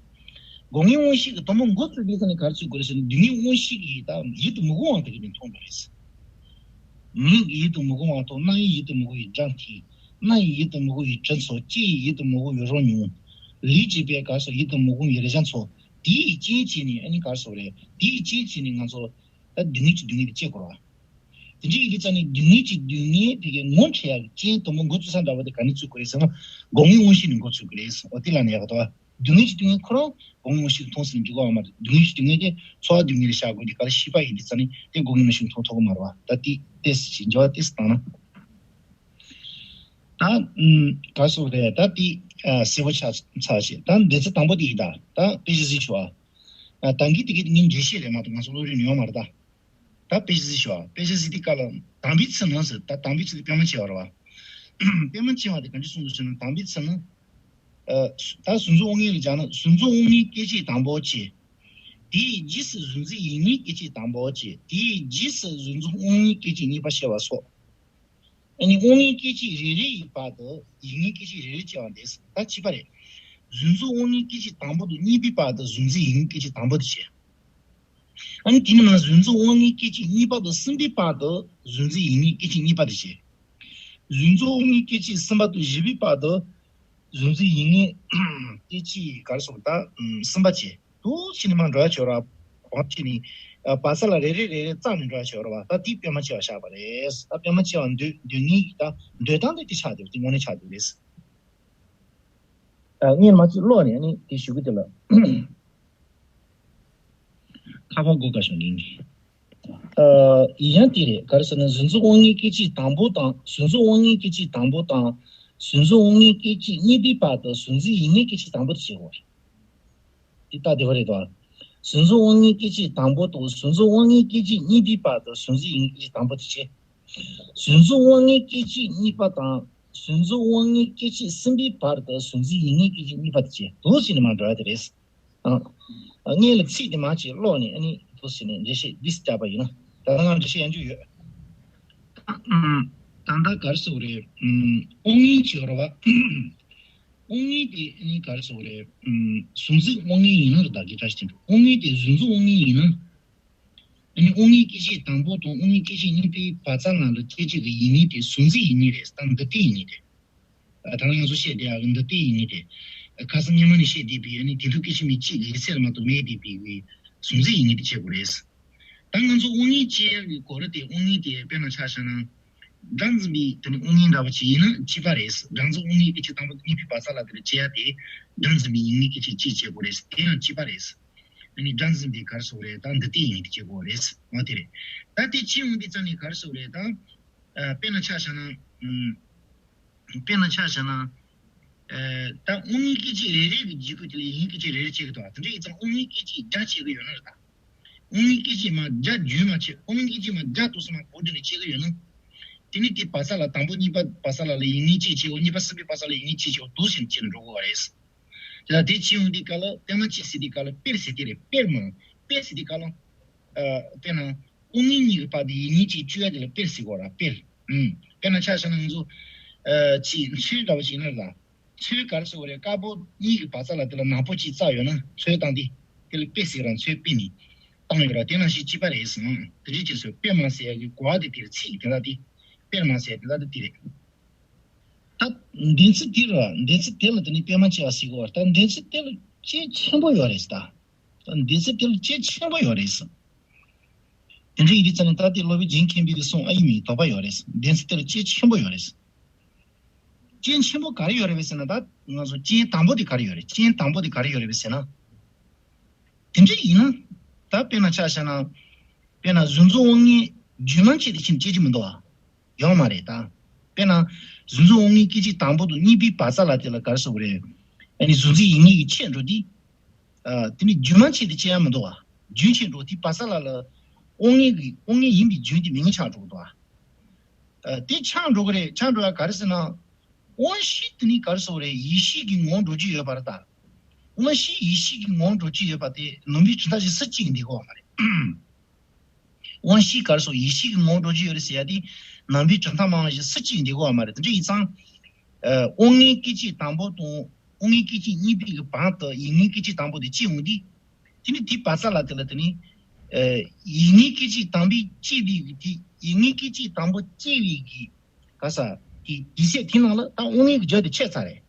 སྒོ་ལྔའི་དབང་ཤེས་ཀྱིས་དང་པོ་མགོ་བཙུགས་དུས་ཙམ་ནས་ག་རེ་བཙུགས་དགོས་རེད་ཟེར་ན། སྡུག་བསྔལ་དབང་ཤེས་ཀྱིས་ད་ཡིད་དུ་མི་འོང་བ་དེ་ག་ནས་མཐོང་དགོས་རེད་ཟེར། མིག་གིས་ཡིད་དུ་མི་འོང་བ་མཐོང་། རྣ་ཡིས་ཡིད་དུ་མི་འོང་བའི་སྒྲ་ཐོས། སྣ་ཡིས་ཡིད་དུ་མི་འོང་བའི་དྲི་ཚོར། ལྕེ་ཡིས་ཡིད་དུ་མི་འོང་བའི་རོ་མྱོང་། ལུས་ཀྱིས་པའི་ག་རེ་ཟེར། ཡིད་དུ་མི་འོང་བའི་རེག་བྱ་ཚོར། དེའི་རྐྱེན་བྱས་ནས་ཨ་ནི་ག་རེ་ཟེར་དགོས་རེད། དེའི་རྐྱེན་བྱས་ནས་ང་ཚོ་ད་སྡུག་བསྔལ་གྱི་སྡུག་བསྔལ་དེ་སྐྱེ་དགོས་རེད་བ། དེ་འདྲ་ཡིན་དུས་ཙམ་ནས་སྡུག་བསྔལ་གྱི་སྡུག་བསྔལ་དེ་གའི་ངོ་འཕྲོད་ཡག་གི་རྐྱེན་དང་པོ་མགོ་བཙུགས་ས་འདྲ་བོ་དེ་ག་ནས་བཙུགས་དགོས་རེད་ཟེར་ན། སྒོ་ལྔའི་དབང་ཤེས་ནས་མགོ་ཚོད་དགོས་རེད་ཟེར། འོ་དེ་ལ་ནི་ཡག་འདུག་བ། སྡུག་བསྔལ་གྱི་སྡུག་བསྔལ་ཁོ་རང་སྒོ་ལྔའི་དབང་ཤེས་ཀྱིས་མཐོང་ཟིན་འགྲིག་གི་ཡོད་མ་རེད། སྡུག་བསྔལ་གྱི་སྡུག་བསྔལ་དེ་ཚོར་བ་སྡུག་བསྔལ་ལ་བཞག་དགོས་དུས་སྐབས་ལ་ཤེས་པ་ཡིན་དུས་ཙམ་ནས་དེ་སྒོ་ལྔའི་དབང་ཤེས་ཀྱིས་མཐོང་ཐུབ་ཀྱི་མ་རེད་བ། ད་དེ་ཏོག་ཙམ་ཅིག་འགྱུར་བ་ཏོག་ཙམ་བཏང་ན། ད་ཨུམ་ག་རེ་ཟེར་དགོས་རེད། ད་དེ་ཨ་གསལ་པོ་ཆགས་ཆགས་ཤིག། ད་འདི་ཚོ་དང་པོ་དེ་ཡིན། ད་ད་དཔེ་ཆ་གཟིགས་ཤོག་ཨ། ད་གིན་དེ་གིན་ངས་འགྲེལ་བཤད་རེད་མ་གཏོགས་ང་ཚོ་སློབ་རིམ་ཡོད་མ་རེད་ད། ད་དཔེ་ཆ་གཟིགས་ཤོག་ཨ། དཔེ་ཆ་གཟིགས་དུས་སྐབས་ལ་དམ་པའི་ཚིག་ནང་ཟེར། ད་དམ་པའི་ཚིག་དེ་པད་མ་བྱེ་བ་རེད་བ། པད་མ་བྱེ་བ་དེ་ག་འདྲ་གསུངས་འདུག་ཟེར་ན། དམ་པའི་ཚིག་ནི། ཨ། ད་གཟུགས་འཛིན་དབང་ངེས་ལ་སྦྱར་ན། གཟུགས་འཛིན་དབང་ངེས་སྐད་ཅིག་དང་པོ་བྱས། དེའི་རྗེས་སུ་གཟུང་འཛིན་ཡིད་གཉིས་སྐད་ཅིག་དང་པོ་བྱས། དེའི་རྗེས་སུ་གཟུང་འཛིན་དབང་མངོན་སྐད་ཅིག་གཉིས་པ་སྐྱེ་བ་སོགས། ཨ་ནི་དབང་མངོན་སྐད་ཅིག་རེ་རེ་ཡི་བར་དུ་ཡིད་གཉིས་སྐད་ཅིག་རེ་རེ་སྐྱེ་བ་འདི་ད་བྱས་པ་རེད། གཟུང་འཛིན་དབང་མངོན་སྐད་ཅིག་དང་པོ་དང་གཉིས་པའི་བར་དུ་གཟུང་འཛིན་ཡིད་གཉིས་སྐད་ཅིག་དང་པོ་དེ་བྱས། ཨ་ནི་དེ་ནས་མར་གཟུང་འཛིན་དབང་མངོན་སྐད་ཅིག་གཉིས་པ་དང་གསུམ་པའི་བར་དུ་གཟུང་འཛིན་ཡིད་གཉིས་སྐད་ཅིག་གཉིས་པ་དེ་བྱས། གཟུང་འཛིན་དབང་མངོན་སྐད་ཅིག་གསུམ་པ་དང་བཞི་པའི་བར་དུ་གཟུང་འཛིན་ཡིད་གཉིས་སྐད་ཅིག་ག་རེ་ཟེར་དགོས་རེད་ད། གསུམ་པ་བྱས། འདུག་སེ་བྱས་ནས་མར་འགྲོ་ཡ་བྱེད་རོགས། བར་བྱས་ནས་བར་ས་ལ་རེ་རེ་རེ་རེ་བརྩེགས་ནས་འགྲོ་ཡ་བྱེད་རོགས། ད་དེ་དཔེ་མ་ཕྱེ་བ་བཞག་པ་རེད། ད་དཔེ་མ་ཕྱེ་བ་འདོད་འདོད་ངེས་ཀྱི་ད་འདོད་སྟངས་དེ་དེ་ཆགས་བསྡད་པ་དེ་དངོས་གནས་ཆགས་བསྡད་རེད། ཨ། སྔོན་མ་ཅིག་ཀློག་ནས་ཨ་ནི་དེ་ཞུ་གི་དེ་ལ། ཁ་པར་སྒུག་ག་ཞོག་ཡིན་གྱི། ཨ། ཡིན་ཡང་དེ་རེད། ག་རེ་ཟེར་ན་གཟུང་འཛིན་དབང་མངོན་སྐད་ཅིག་དང་པོ་དང་། གཟུང་འཛིན་དབང་མངོན་སྐད་ཅིག་དང་པོ་དང་། གཟུང་འཛིན་དབང་མངོན་སྐད་ཅིག་གཉིས་པའི་བར་དུ་གཟུང་འཛིན་ཡིད་གཉིས་སྐད་ཅིག་དང་པོ་དེ་བྱེད་དགོས། དེ་ལྟ་བདེ་བ་རེད་དོ། གཟུང་འཛིན་དབང་མངོན་སྐད་ཅིག་དང་པོ་དང་གཟུང་འཛིན་དབང་མངོན་སྐད་ཅིག་གཉིས་པའི་བར་དུ་གཟུང་འཛིན་ཡིད་གཉིས་སྐད་ཅིག་དང་པོ་དེ་བྱེད། གཟུང་འཛིན་དབང་མངོན་སྐད་ཅིག་གཉིས་པ་དང་གཟུང་འཛིན་དབང་མངོན་སྐད་ཅིག་གསུམ་པའི་བར་དུ་གཟུང་འཛིན་ཡིད་གཉིས་སྐད་ཅིག་གཉིས་པ་དེ་བྱེད། འདུག་སེ་བྱས་ནས་མར་འགྲོ་ཡ་དེ་རེད། ཨ། ཨ། སྔོན་ལ་ཚིག་དེ་མར་ཅིག་ཀློག་ནས་ཨ་ནི་འདུག་སེ་བྱས་ནས་འགྲེལ་བཤད་འདི་སེ་བརྒྱབ་པ་ཡིན་ན། ད་ལྟ་ང་འགྲེལ་བཤད་ཡང་རྒྱུ་ཡོད། ཨ། ད་ལྟ་ག་རེ་ཟེར་དགོས་རེད། ཨམ། དབང་མངོན་བྱེད་རོགས། དབང་མངོན་དེ་ཨ་ནི་ག་རེ་ཟེར་དགོས་རེད། ཨམ། གཟུང་འཛིན་དབང་མངོན་ཡིན་ནོ་རེད། ད་གི་ད་ཅི་དེ་འགྲོ། དབང་མངོན་དེ་གཟུང་འཛིན་དབང་མངོན་ཡིན་ན། ཨ་ནི་དབང་མངོན་སྐད་ཅིག་དང་པོ་དང་དབང་མངོན་སྐད་ཅིག་གཉིས་པའི་བར་མཚམས་ནང་ལ་སྐད་ཅིག་གི་ཡིད་གཉིས་དེ་གཟུང་འཛིན་ཡིད་གཉིས་རེད། ད་འདི་ལྟའི་ཡིད་གཉིས་རེད། ཨ། ད་ང་ཚོ་བཤད་བསྡད་ཡག་གི་འདི་ལྟའི་ཡིད་གཉིས་དེ། ཁ་སང་སྔོན་མ་ནས་བཤད་བསྡད་པའི་ཨ་ནི་དེ་དུས་སྐད་ཅིག་མའི་གཅིག་གི་ཡིད་ཚད་ལ་མ་གཏོགས་མེད་བསྡད་པའི་གཟུང་འཛིན་ཡིད་གཉིས་དེ་བྱེད་དགོས་རེད། ད་ང་ཚོ་དབང་མངོན་སྐད་ཅིག་གི་སྐོར་དེ་དབང་མངོན་དེ་དཔེར་ན་ཆ་བཞག་ན། སྒྲ་འཛིན་པའི་དེ་ནི་དབང་མངོན་འདྲ་བ་ཅིག་ཡིན་ན་གཅིག་པ་རེད། སྒྲ་འཛིན་དབང་མངོན་སྐད་ཅིག་དང་པོ་དང་གཉིས་པའི་བར་མཚམས་ལ་དེ་ལ་སྐྱེ་ཡ་དེ། སྒྲ་འཛིན་པའི་ཡིད་གཉིས་སྐད་ཅིག་གཅིག་བྱེད་དགོས་རེད། དེ་ཡང་གཅིག་པ་རེད། ཨ་ནི་སྒྲ་འཛིན་པའི་ག་རེ་ཟེར་དགོས་རེད། ད་འདི་ལྟའི་ཡིད་གཉིས་དེ་བྱེད་དགོས་རེད། འོ་དེ་རེད། ད་དེ་ཅི་ཡོང་དུས་ཙམ་ནས་ག་རེ་ཟེར་དགོས་རེད་ད། ཨ། དཔེར་ན་ཆ་བཞག་ན། ཨམ། དཔེར་ན་ཆ་བཞག་ན། ཨ། ད་དབང་མངོན་སྐད་ཅིག་རེ་རེ་གི་རྗེས་ཁུལ་དེ་ལ་ཡིད་གཉིས་སྐད་ཅིག་རེ་རེ་སྐྱེ་གི་འདུག་པ། དེ་འདྲ་ཡིན་ཙང་དབང་མངོན་སྐད་ཅིག་སྒྲ་སྐྱེ་གི་ཡོད་ན་རེད་ད། དབང་མངོན་སྐད་ཅིག་མར་སྒྲ་རྒྱུན་མ་ཆད། དབང་མངོན་སྐད་ཅིག་མར་སྒྲ་དང་གསུམ་མ་གོ་དུས་ནས་སྐྱེ་གི་ཡོད་ན། དེ་ནི་དེའི་བར་མཚམས་ལ་དང་པོ་གཉིས་པ་བར་མཚམས་ལ་ལ་ཡིད་གཉིས་སྐད་ཅིག་སྐྱེ་འོ། གཉིས་པ་གསུམ་པའི་བར་མཚམས་ལ་ཡིད་གཉིས་སྐད་ཅིག་སྐྱེ་འོ། འདུག་སེ་བྱས་ནས་འགྲོ་དགོས་པ་རེད། དེ་ལ་དེ་ཅི་ཡོང་དུས་སྐབས་ལ་དཔེར་ན་ཅི་ཟེར་དུས་སྐབས་ལ་དཔེར་ཟེར་དེ་རེད། དཔེར་མ། དཔེར་ཟེར་དུས་སྐབས་ལ། ཨ། དཔེར་ན། དབང་མངོན་གཉིས་ཀྱི་བར་དུ་ཡིད་གཉིས་སྐད་ཅིག་གཅོད་ཡ་དེ་ལ་དཔེར་ཟེར་གོ་ར། དཔེར། ཨུམ། དཔེར་ན་ཆ་བཞག་ན་ང་ཚོ། ཨ། ཅིག་མཚོན་འདྲ་བ་ཞིག་ཡིན་ན་ལ། མཚོན་ག་རེ་ཟེར་དགོས་རེད། དཀར་པོ་གཉིས་ཀྱི་བར་མཚམས་ལ་དེ་ལ་ནག་པོ་གཅིག་བཙགས་ཡོད་ན་མཚོན་བཏང་དུས། དེ་ལ་དཔེ་ཟེར་ར། མཚོན་དཔེ་ནི་བཏང་ཡོད་ར། དེ་ནང་བཞིན་གཅིག་པ་རེད་ཟེར་ན། དེ་འདྲའི་ཅིག་ཟེར། དཔེ་མ་ཟེར་ཡ་གི་གོ་བ་དེ་དེར་ཚིག་དེ་འདྲ་དེ། དཔེར་མ་ཟེར་ཡ་དེ་འདྲ་དེ་དེ་རེད། ད་འདོད་ཚུལ་དེ་ར། འདོད་ཚུལ་དེ་ལ་དེ་ནི་དཔེ་མ་ཕྱེ་བ་ཟེར་གོ་བ། ད་འདོད་ཚུལ་དེ་ལ་གལ་ཆེན་པོ་ཡོད་རེད་ཟེར་ད། ད་འདོད་ཚུལ་དེ་ལ་གལ་ཆེན་པོ་ཡོད་རེད་ཟེར། དེ་འདྲ་ཡིན་དུས་ཙམ་ནས་ད་ལྟའི་སློབ་དཔོན་རྗེ་མཁན་པོའི་གསུང་ཨ་ཡིན་མིན་དོགས་པ་ཡོད་རེད། འདོད་ཚུལ་དེ་ལ་གལ་ཆེན་པོ་ཡོད་རེད། རྐྱེན་ཆེན་པོ་ག་རེ་ཡོད་རེད་པས་ཟེར་ན། ད་ང་ཚོ་རྐྱེན་དང་པོ་དེ་ག་རེ་ཡོད་རེད། རྐྱེན་དང་པོ་དེ་ག་རེ་ཡོད་རེད་པས་ཟེར་ན། དེ་འདྲ་ཡིན་ན། ད་དཔེར་ན་ཆ་བཞག་ན། དཔེར་ན་གཟུང་འཛིན་དབང་མངོན་རྒྱུན་མ་ཆད་དེ་ཕྱིན་སྐྱེ་རྒྱུ་མི་འདུག་བ། ཡོད་མ་རེད་ད། དཔེར་ན། གཟུང་འཛིན་དབང་མངོན་སྐད་ཅིག་དང་པོ་དང་གཉིས་པའི་བར་མཚམས་ལ་དེ་ལ་ག་རེ་ཟེར་དགོས་རེད། ཨ་ནི་གཟུང་འཛིན་ཡིད་གཉིས་ཀྱི་ཆད་འགྲོ་དུས། ཨ། དེ་ནི་རྒྱུན་མ་ཆད་དེ་སྐྱེ་ཡ་མི་འདུག་བ། རྒྱུན་ཆད་འགྲོ་དུས་བར་མཚམས་ལ་ལ། དབང་མངོན་གྱི་དབང་མངོན་ཡིན་པའི་རྒྱུན་དེ་མེད་མཁན་ཆགས་འགྲོ་གི་འདུག་བ། ཨ། དེ་ཆགས་འགྲོ་གི་རེད། ཆགས་འགྲོ་ཡ་ག་རེ་ཟེར་ན། དབང་ཤེས་དེ་ནི་ག་རེ་ཟེར་དགོས་རེད། ཡིད་ཤེས་ཀྱི་ངོ་བོར་འགྲོ་རྒྱུ་ཡོད་པ་རེད་ད། དབང་ཤེས་ཡིད་ཤེས་ཀྱི་ངོ་བོར་འགྲོ་རྒྱུ་ཡོད་པ་དེ་ནང་པའི་གྲུབ་མཐའ་ཞིག་སུ་གཅིག་གིས་འདེད་གོ་བ་མ་རེད། དབང་ཤེས་ག་རེ་ཟེར། ཡིད་ཤེས་ཀྱི་ངོ་བོར་འགྲོ་རྒྱུ་ཡོད་རེད་ཟེར་ཡ་དེ་ནང་པའི་གྲུབ་མཐའ་མང་བ་ཞིག་སུ་གཅིག་གིས་འདེད་གོ་བ་མ་རེད། དེ་འདྲ་ཡིན་ཙང་། ཨ། དབང་མངོན་སྐད་ཅིག་དང་པོ་དང་དབང་མངོན་སྐད་ཅིག་གཉིས་པའི་གི་བར་དུ་ཡིད་མངོན་སྐད་ཅིག་དང་པོ་དེ་སྐྱེ་འོང་དུས། དེ་ནི་དེའི་བར་མཚམས་ལ་དེ་ལ་དེ་ནི། ཨ། ཡིད་མངོན་སྐད་ཅིག་དང་པོ་སྐྱེ་བའི་གི་དེ། ཡིད་མངོན་སྐད་ཅིག་དང་པོ་སྐྱེ་བའི་གི། ག་ས། དེ་དུས་ཚོད་དེ་ནང་ལ་ད་དབང་མངོན་གྱི་རྒྱུ་དེ་ཆད་ཚར་རེད།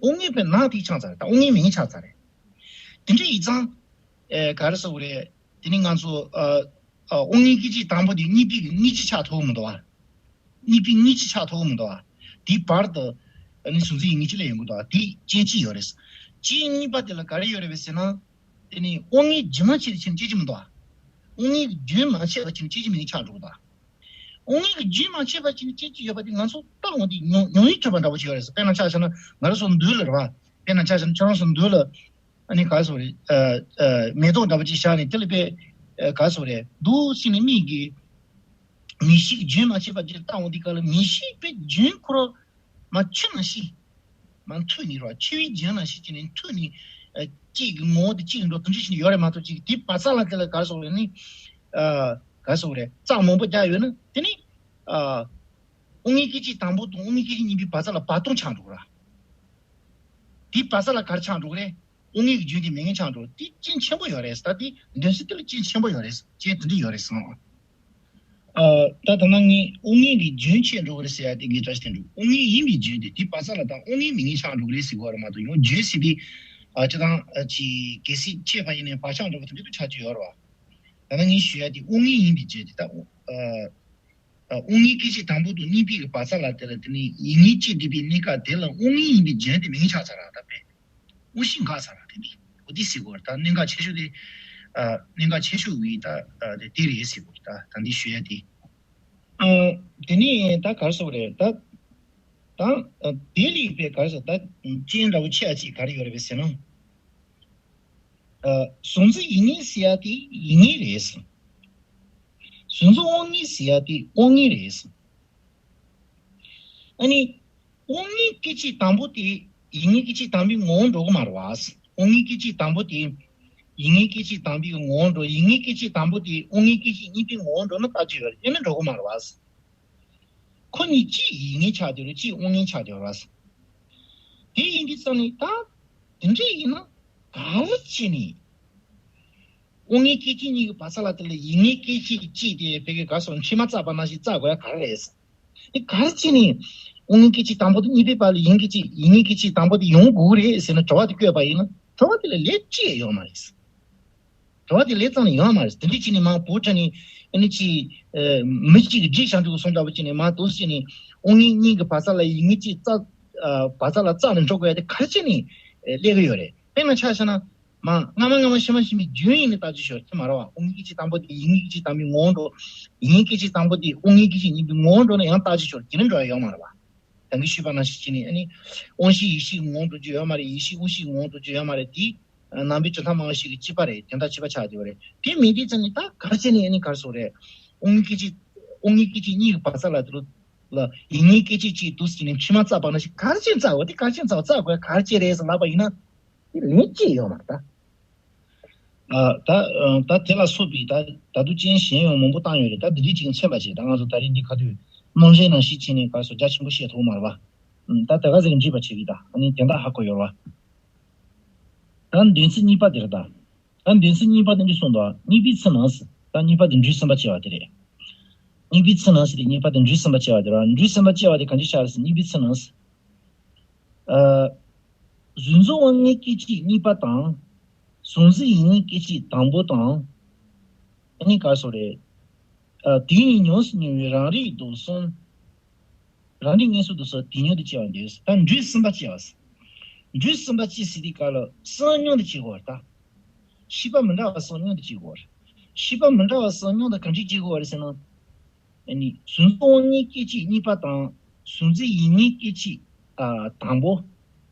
དབང་མངོན་པའི་ནང་དེ་ཆགས་ཚར་རེད། ད་དབང་མངོན་མིན་ཆགས་ཚར་རེད། དེ་འདྲ་ཡིན་ཙང་། ཨེ། ག་རེ་ཟེར་དགོས་རེད། དེ་ནི་ང་ཚོ། ཨ། ཨ། དབང་མངོན་སྐད་ཅིག་དང་པོ་དེ་གཉིས་པའི་གི་དངོས་གཞི་ཆགས་ཐུབ་ཀྱི་མི་འདུག་བ། གཉིས་པའི་དངོས་གཞི་ཆགས་ཐུབ་ཀྱི་མི་འདུག་བ། དེའི་བར་དུ། ཨ་ནི་གཟུང་འཛིན་ཡིད་གཉིས་ཅི་ལ་ཡོང་གི་འདུག་བ། དེ་རྐྱེན་གཅིག་ཡོད་རེད། རྐྱེན་གཉིས་པ་དེ་ལ་ག་རེ་ཡོད་རེད་པས་ཟེར་ན། དེ་ནི་དབང་མངོན་རྒྱུན་མ་ཆད་དེ་ཕྱིན་སྐྱེ་རྒྱུ་མི་འདུག་བ། དབང་མངོན་རྒྱུན་མ་ཆད་པ་ཕྱིན་སྐྱེ་རྒྱུ་མེད་ཆགས་འགྲོ་གི་འདུག་བ། དབང་མངོན་གྱི་རྒྱུན་མ་ཆད་པ་ཅིག་ནི་སྐྱེ་རྒྱུ་ཡོད་པ་དེ་ང་ཚོ་ལྟ་འོང་དུས་མྱོང་མྱོང་ཡུལ་གྲུབ་པ་འདྲ་པོ་ཞིག་ཡོད་རེད་ཟེར། དཔེར་ན་ཆ་བཞག་ན་ང་རང་ཚོ་མདུན་ལ་རེད་བ། དཔེར་ན་ཆ་བཞག་ན་ཁྱོད་རང་ཚོ་མདུན་ལ་ཨ་ནི་ག་རེ་ཟེར་དགོས་རེད། ཨ། ཨ། མེ་ཏོག་འདྲ་པོ་ཅིག་བཞག་ནས་དེ་ལ་དཔེ། ཨ། ག་རེ་ཟེར་དགོས་རེད། འདུག་སེ་ནས་མིག་གིས་མིག་ཤེས་ཀྱི་རྒྱུན་མ་ཆད་པ་ཅིག་ལྟ་འོང་དུས་སྐབས་ལ་མིག་ཤེས་པའི་རྒྱུན་ཁོ་རང་མ་ཆུ་ནང་བཞིན། མ་འཐུ་ནས་རོ། ཆུ་བའི་རྒྱུན་ནང་བཞིན་བྱས་ནས་འཐུ་ནས། གཅིག་གི་ངོ་བོ་དེ་གཅིག་འགྲོ་དེ་འདྲ་ཞིག་ཡོད་རེད་མ་གཏོགས། གཅིག་དེ་བར་མཚམས་ལ་དེ་ལ་ག་རེ་ཟེར་དགོས་རེད་ནི། ག་རེ་ཟེར་དགོས་རེད། རྩ་མང་པོ་རྒྱག་ཡོད་ན་དེ་ནི། དབུ་མའི་སྐད་ཅིག་དང་པོ་དང་དབུ་མའི་སྐད་ཅིག་གཉིས་པའི་བར་མཚམས་ལ་བར་སྟོང་ཆགས་འགྲོ་གི་ར། དེའི་བར་མཚམས་ལ་ག་རེ་ཆགས་འགྲོ་གི་རེད། དབུ་མའི་རྒྱུན་དེ་མེད་མཁན་ཆགས་འགྲོ། དེ་རྐྱེན་ཆེན་པོ་ཡོད་རེད། ད་དེ་འདོན་སྲིད་དེ་ལ་རྐྱེན་ཆེན་པོ་ཡོད་རེད། རྐྱེན་དེ་འདྲ་ཡོད་རེད་བསམ། ཨ། ད་ད་ནང་ངས་དབུ་མའི་གི་རྒྱུན་ཆད་འགྲོ་གི་རེད་ཟེར་ཡ་དེ་ངས་བཀྲ་ཤིས་བསྟན་འགྲོ། དབུ་མའི་ཡིན་པའི་རྒྱུན་དེ་དེ་བར་མཚམས་ལ་ད་དབུ་མའི་མེད་མཁན་ཆགས་འགྲོ་གི་རེད་ཟེར་གི་ཡོད་རེད་མ་གཏོགས། ཡང་རྒྱུན་ཟེར་དེ། ཨ། སྤྱིར་བཏང་ཨ་ཅིག་གལ་སྲིད་ཆད་པ་ཡིན་ནའི་བག་ཆགས་འགྲོ་གི་དེ་འདྲ་དུ་ཆགས་ཀྱི་ཡོད་རེད་བ། ད་ནང་ངས་ཞུ་ཡ་དེ་དབུ་མའི་ཡིན་པའི་རྒྱུན་དེ་ད། ཨ། ཨ། དབུ་མའི་སྐད་ཅིག་དང་པོ་དང་གཉིས་པའི་གི་བར་མཚམས་ལ་དེ་ལ་དེ་ནི་ཡིན་ངེས་ཅིག་འགྲིག་པའི་གནད་འགག་དེ་ལ་དབུ་མའི་ཡིན་པའི་རྒྱུན་དེ་མེད་མཁན་ཆགས་ཚར་ར། ད་དཔེ། དབུ་མ་ཤེས་འགག་ཚར་བ་དེ་འདི། འོ་འདི་ཟེར་དགོས་རེད། ད་གནད་འགག་ཆེ་ཤོས་དེ། ཨ། གནད་འགག་ཆེ་ཤོས་ཀྱི་ད་ཨ་དེ་དེ་རེད་ཟེར་དགོས་རེད། ད་ད་འདི་ཞུ་ཡ་དེ། ཨ། དེ་ནས་ད་ག་རེ་ཟེར་དགོས་རེད། ད་ད་ཨ་དེ་ལས་དཔེ་ག་རེ་ཟེར། ད་རྐྱེན་འདྲ་བོ་ཆེ་བ་ཅིག་ག་རེ་ཡོད་རེད་པས་ཟེར་ན། ཨ། གཟུགས་འཛིན་ཡིད་གཉིས་ཟེར་ཡ་དེ་ཡིད་གཉིས་རེད། གཟུགས་འཛིན་དབང་གཉིས་ཟེར་ཡ་དེ་དབང་གཉིས་རེད། ཨ་ནི། དབང་གཉིས་སྐད་ཅིག་དང་པོ་དེ་ཡིད་གཉིས་སྐད་ཅིག་དང་པོའི་ངོ་བོ་འགྲོ་གི་མ་རེད་བ། དབང་གཉིས་སྐད་ཅིག་དང་པོ་དེ་ཡིད་གཉིས་སྐད་ཅིག་དང་པོའི་ངོ་བོ་འགྲོ། ཡིད་གཉིས་སྐད་ཅིག་དང་པོ་དེ་དབང་གཉིས་སྐད་ཅིག་གཉིས་པའི་ངོ་བོ་འགྲོ་ན་ལྟ་རྒྱུ་ཡོད་རེད། ཡིན་ན་འགྲོ་གི་མ་རེད་བ། ཁོ་གཉིས་གཅིག་ཡིད་གཉིས་ཆགས་བསྡད་རེད། གཅིག་དབང་གཉིས་ཆགས་བསྡད་རེད་བ། དེ་ཡིན་དུས་ཙང་ནས་ད་དེ་འདྲ་ཡིན་ན་ག་རེ་བྱས་ནས། དབང་གཉིས་སྐད་ཅིག་གཉིས་ཀྱི་བར་མཚམས་ལ་དེ་ལ་ཡིད་གཉིས་སྐད་ཅིག་གཅིག་དེ་བོད་སྐད་ག་སོང་ཕྱི་མ་བཙགས་པ་ནང་བཞིན་བཙག་དགོས་ཡ་ག་རེ་རེད། དེ་ག་རེ་བྱས་ནས་དབང་གཉིས་སྐད་ཅིག་དང་པོ་དང་གཉིས་པའི་བར་ལ་ཡིད་གཉིས་སྐད་ཅིག་ཡིད་གཉིས་སྐད་ཅིག་དང་པོ་དེ་ཡོང་དགོས་རེད་ཟེར་ན་དྲི་བ་དེ་བཀོད་པ་ཡིན་ན་དྲི་བ་དེ་ལ་ལན་ཅི་ཡང་ཡོད་མ་རེད། དྲི་བ་དེ་ལན་ཙམ་ལས་ཡོད་མ་རེད། དེ་འདྲ་བྱས་ནས་མར་བོད་དྲ་ནས་ཨ་ནི་ཅིག་མི་གཅིག་གིས་བསྒྲིགས་བཞག་འདུག་གསུངས་འདྲ་པོ་བྱས་ནས་མར་འདུག་བྱས་ནས་དབང་གཉིས་གཉིས་ཀྱི་བར་མཚམས་ལ་ཡིད་གཉིས་སྐད་ཅིག་བཙགས། བར་མཚམས་ལ་བཙགས་ནས་འགྲོ་དགོས་ཡ་དེ་ག་རེ་བྱས་ནས་སླེབས་ཀྱི་ཡོད་རེད། དཔེར་ན་ཆ་བཞག་ན། མ་སྔ་མ་སྔ་མ་ཕྱི་མ་ཕྱི་མའི་རྒྱུན་ཡིན་ནི་ལྟ་རྒྱུ་ཞོར་དེ་མ་རེད་བ། དབང་གཉིས་སྐད་ཅིག་དང་པོ་དེ་ཡིད་གཉིས་སྐད་ཅིག་དང་པོའི་ངོ་བོ་འགྲོ། ཡིད་གཉིས་སྐད་ཅིག་དང་པོ་དེ་དབང་གཉིས་སྐད་ཅིག་གཉིས་པའི་ངོ་བོ་འགྲོ་ན་ཡང་ལྟ་རྒྱུ་ཞོར་དེ་འདྲ་འགྲོ་ཡ་ཡོད་མ་རེད་བ། ད་གིན་ཞུས་པ་ནང་བཞིན་བྱས་ནས་ཨ་ནི། དབང་ཤེས་ཡིད་ཤེས་ངོ་བོ་འགྲོ་རྒྱུ་ཡོད་མ་རེད། ཡིད་ཤེས་དབང་ཤེས་ངོ་བོ་འགྲོ་རྒྱུ་ཡོད་མ་རེད། དེ། ནང་པའི་གྲུབ་མཐའ་སྨྲ་བ་ཞིག་གི་སྤྱི་པ་རེད། དེ་འདྲ་སྤྱི་པ་ཆགས་བསྡད་པ་རེད། དེ་མིན་དུས་ཙང་ནི་ད་ག་རེ་བྱས་ནས་ཨ་ནི་ག་རེ་ཟེར་དགོས་རེད། དབང་གཉིས་སྐད་ཅིག་དབང་གཉིས་སྐད་ཅིག་གཉིས་ཀྱི་བར་མཚམས་ལ་དེ་ལ་ཡིད་གཉིས་སྐད་ཅིག་གཅིག་འདུག་ཟེར་ནས་ཕྱི་མ་བཙགས་པ་ནང་བཞིན་ག་རེ་བྱས་ནས་བཙགས་དགོས། དེ་ག་རེ་བྱས་ནས་བཙགས་བཙག་དགོས་ག་རེ་བྱས་རེད་ཟེར་ལབ་པ་ཡིན་ན། དེ་ལན་ཅི་ཡོད་མ་རེད་ད། ཨ། ད་ཨ། ད་དེ་ལ་སོགས་པའི་ད་ད་དུང་རྐྱེན་གཞན་ཡང་མང་པོ་བཏང་ཡོད་རེད། ད་འདི་འདྲའི་ཅིག་མཚོན་པ་བྱས། ད་ང་ཚོ་ད་རེས་འདི་ཁ་ཐུག་རྣམ་འགྲེལ་ནང་བཞིན་བྱས་ནས་ག་རེ་ཟེར་རྒྱ་ཆེན་པོ་བཤད་ཐུབ་མ་རེད་པ། ཨུམ། ད་དེ་ག་ཟེར་འདྲིས་པ་བྱེད་ཀྱི་ད་ཨ་ནི་དེ་འདྲ་ཧ་གོ་ཡོད་རེད་པ། ད་འདོན་ཚིག་གཉིས་པ་དེ་རེད་ད། ད་འདོན་ཚིག་གཉིས་པ་དེ་འདྲ་གསུངས་འདུག་གཉིས་པའི་ཚིག་ནང་ཟེར། ད་གཉིས་པ་དེ་འགྲོས་ཟིན་པ་བྱས་པ་དེ་རེད། གཉིས་པའི་ཚིག་ནང་ཟེར་དེ་གཉིས་པ་དེ་འགྲོས་ཟིན་པ་བྱས་པ་དེ་རེད། འགྲོས་ཟིན་པ་བྱས་པ་དེ་གང་ཅི་ཆགས་རེད་ཟེར། གཉིས་པའི་ཚིག་ནང་ཟེར། ཨ། གཟུགས་འཛིན་དབང་ལྔའི་སྐད་ཅིག་གཉིས་པ་དང་། གཟུགས་འཛིན་ཡིད་གཉིས་སྐད་ཅིག་དང་པོ་དང་། ཨ་ནི་ག་རེ་ཟེར་དགོས་རེད། ཨ། དེ་གཉིས་ཉམས་སུ་མྱོང་བའི་རང་རིག་དུ་གསུམ། རང་རིག་དངོས་སུ་དུ་སོགས་དེ་མྱོང་དུ་བྱས་པ་འདོད། ད་འགྲོས་ཟིན་པ་བྱས་པ་ཟེར། འགྲོས་ཟིན་པ་བྱས་ཟེར་དུས་སྐབས་ལ་གསུམ་མྱོང་དུ་བྱེད་དགོས་པ་རེད་ད། ཤེས་པ་མི་འདྲ་བ་གསུམ་མྱོང་དུ་བྱེད་དགོས་པ་རེད། ཤེས་པ་མི་འདྲ་བ་གསུམ་མྱོང་དུ་གང་ཅི་བྱེད་དགོས་པ་རེད་ཟེར་ན། ཨ་ནི་གཟུགས་འཛིན་དབང་ལྔའི་སྐད་ཅིག་གཉིས་པ་དང་གཟུགས་འཛིན་ཡིད་གཉིས་སྐད་ཅིག་ཨ། དང་པོ།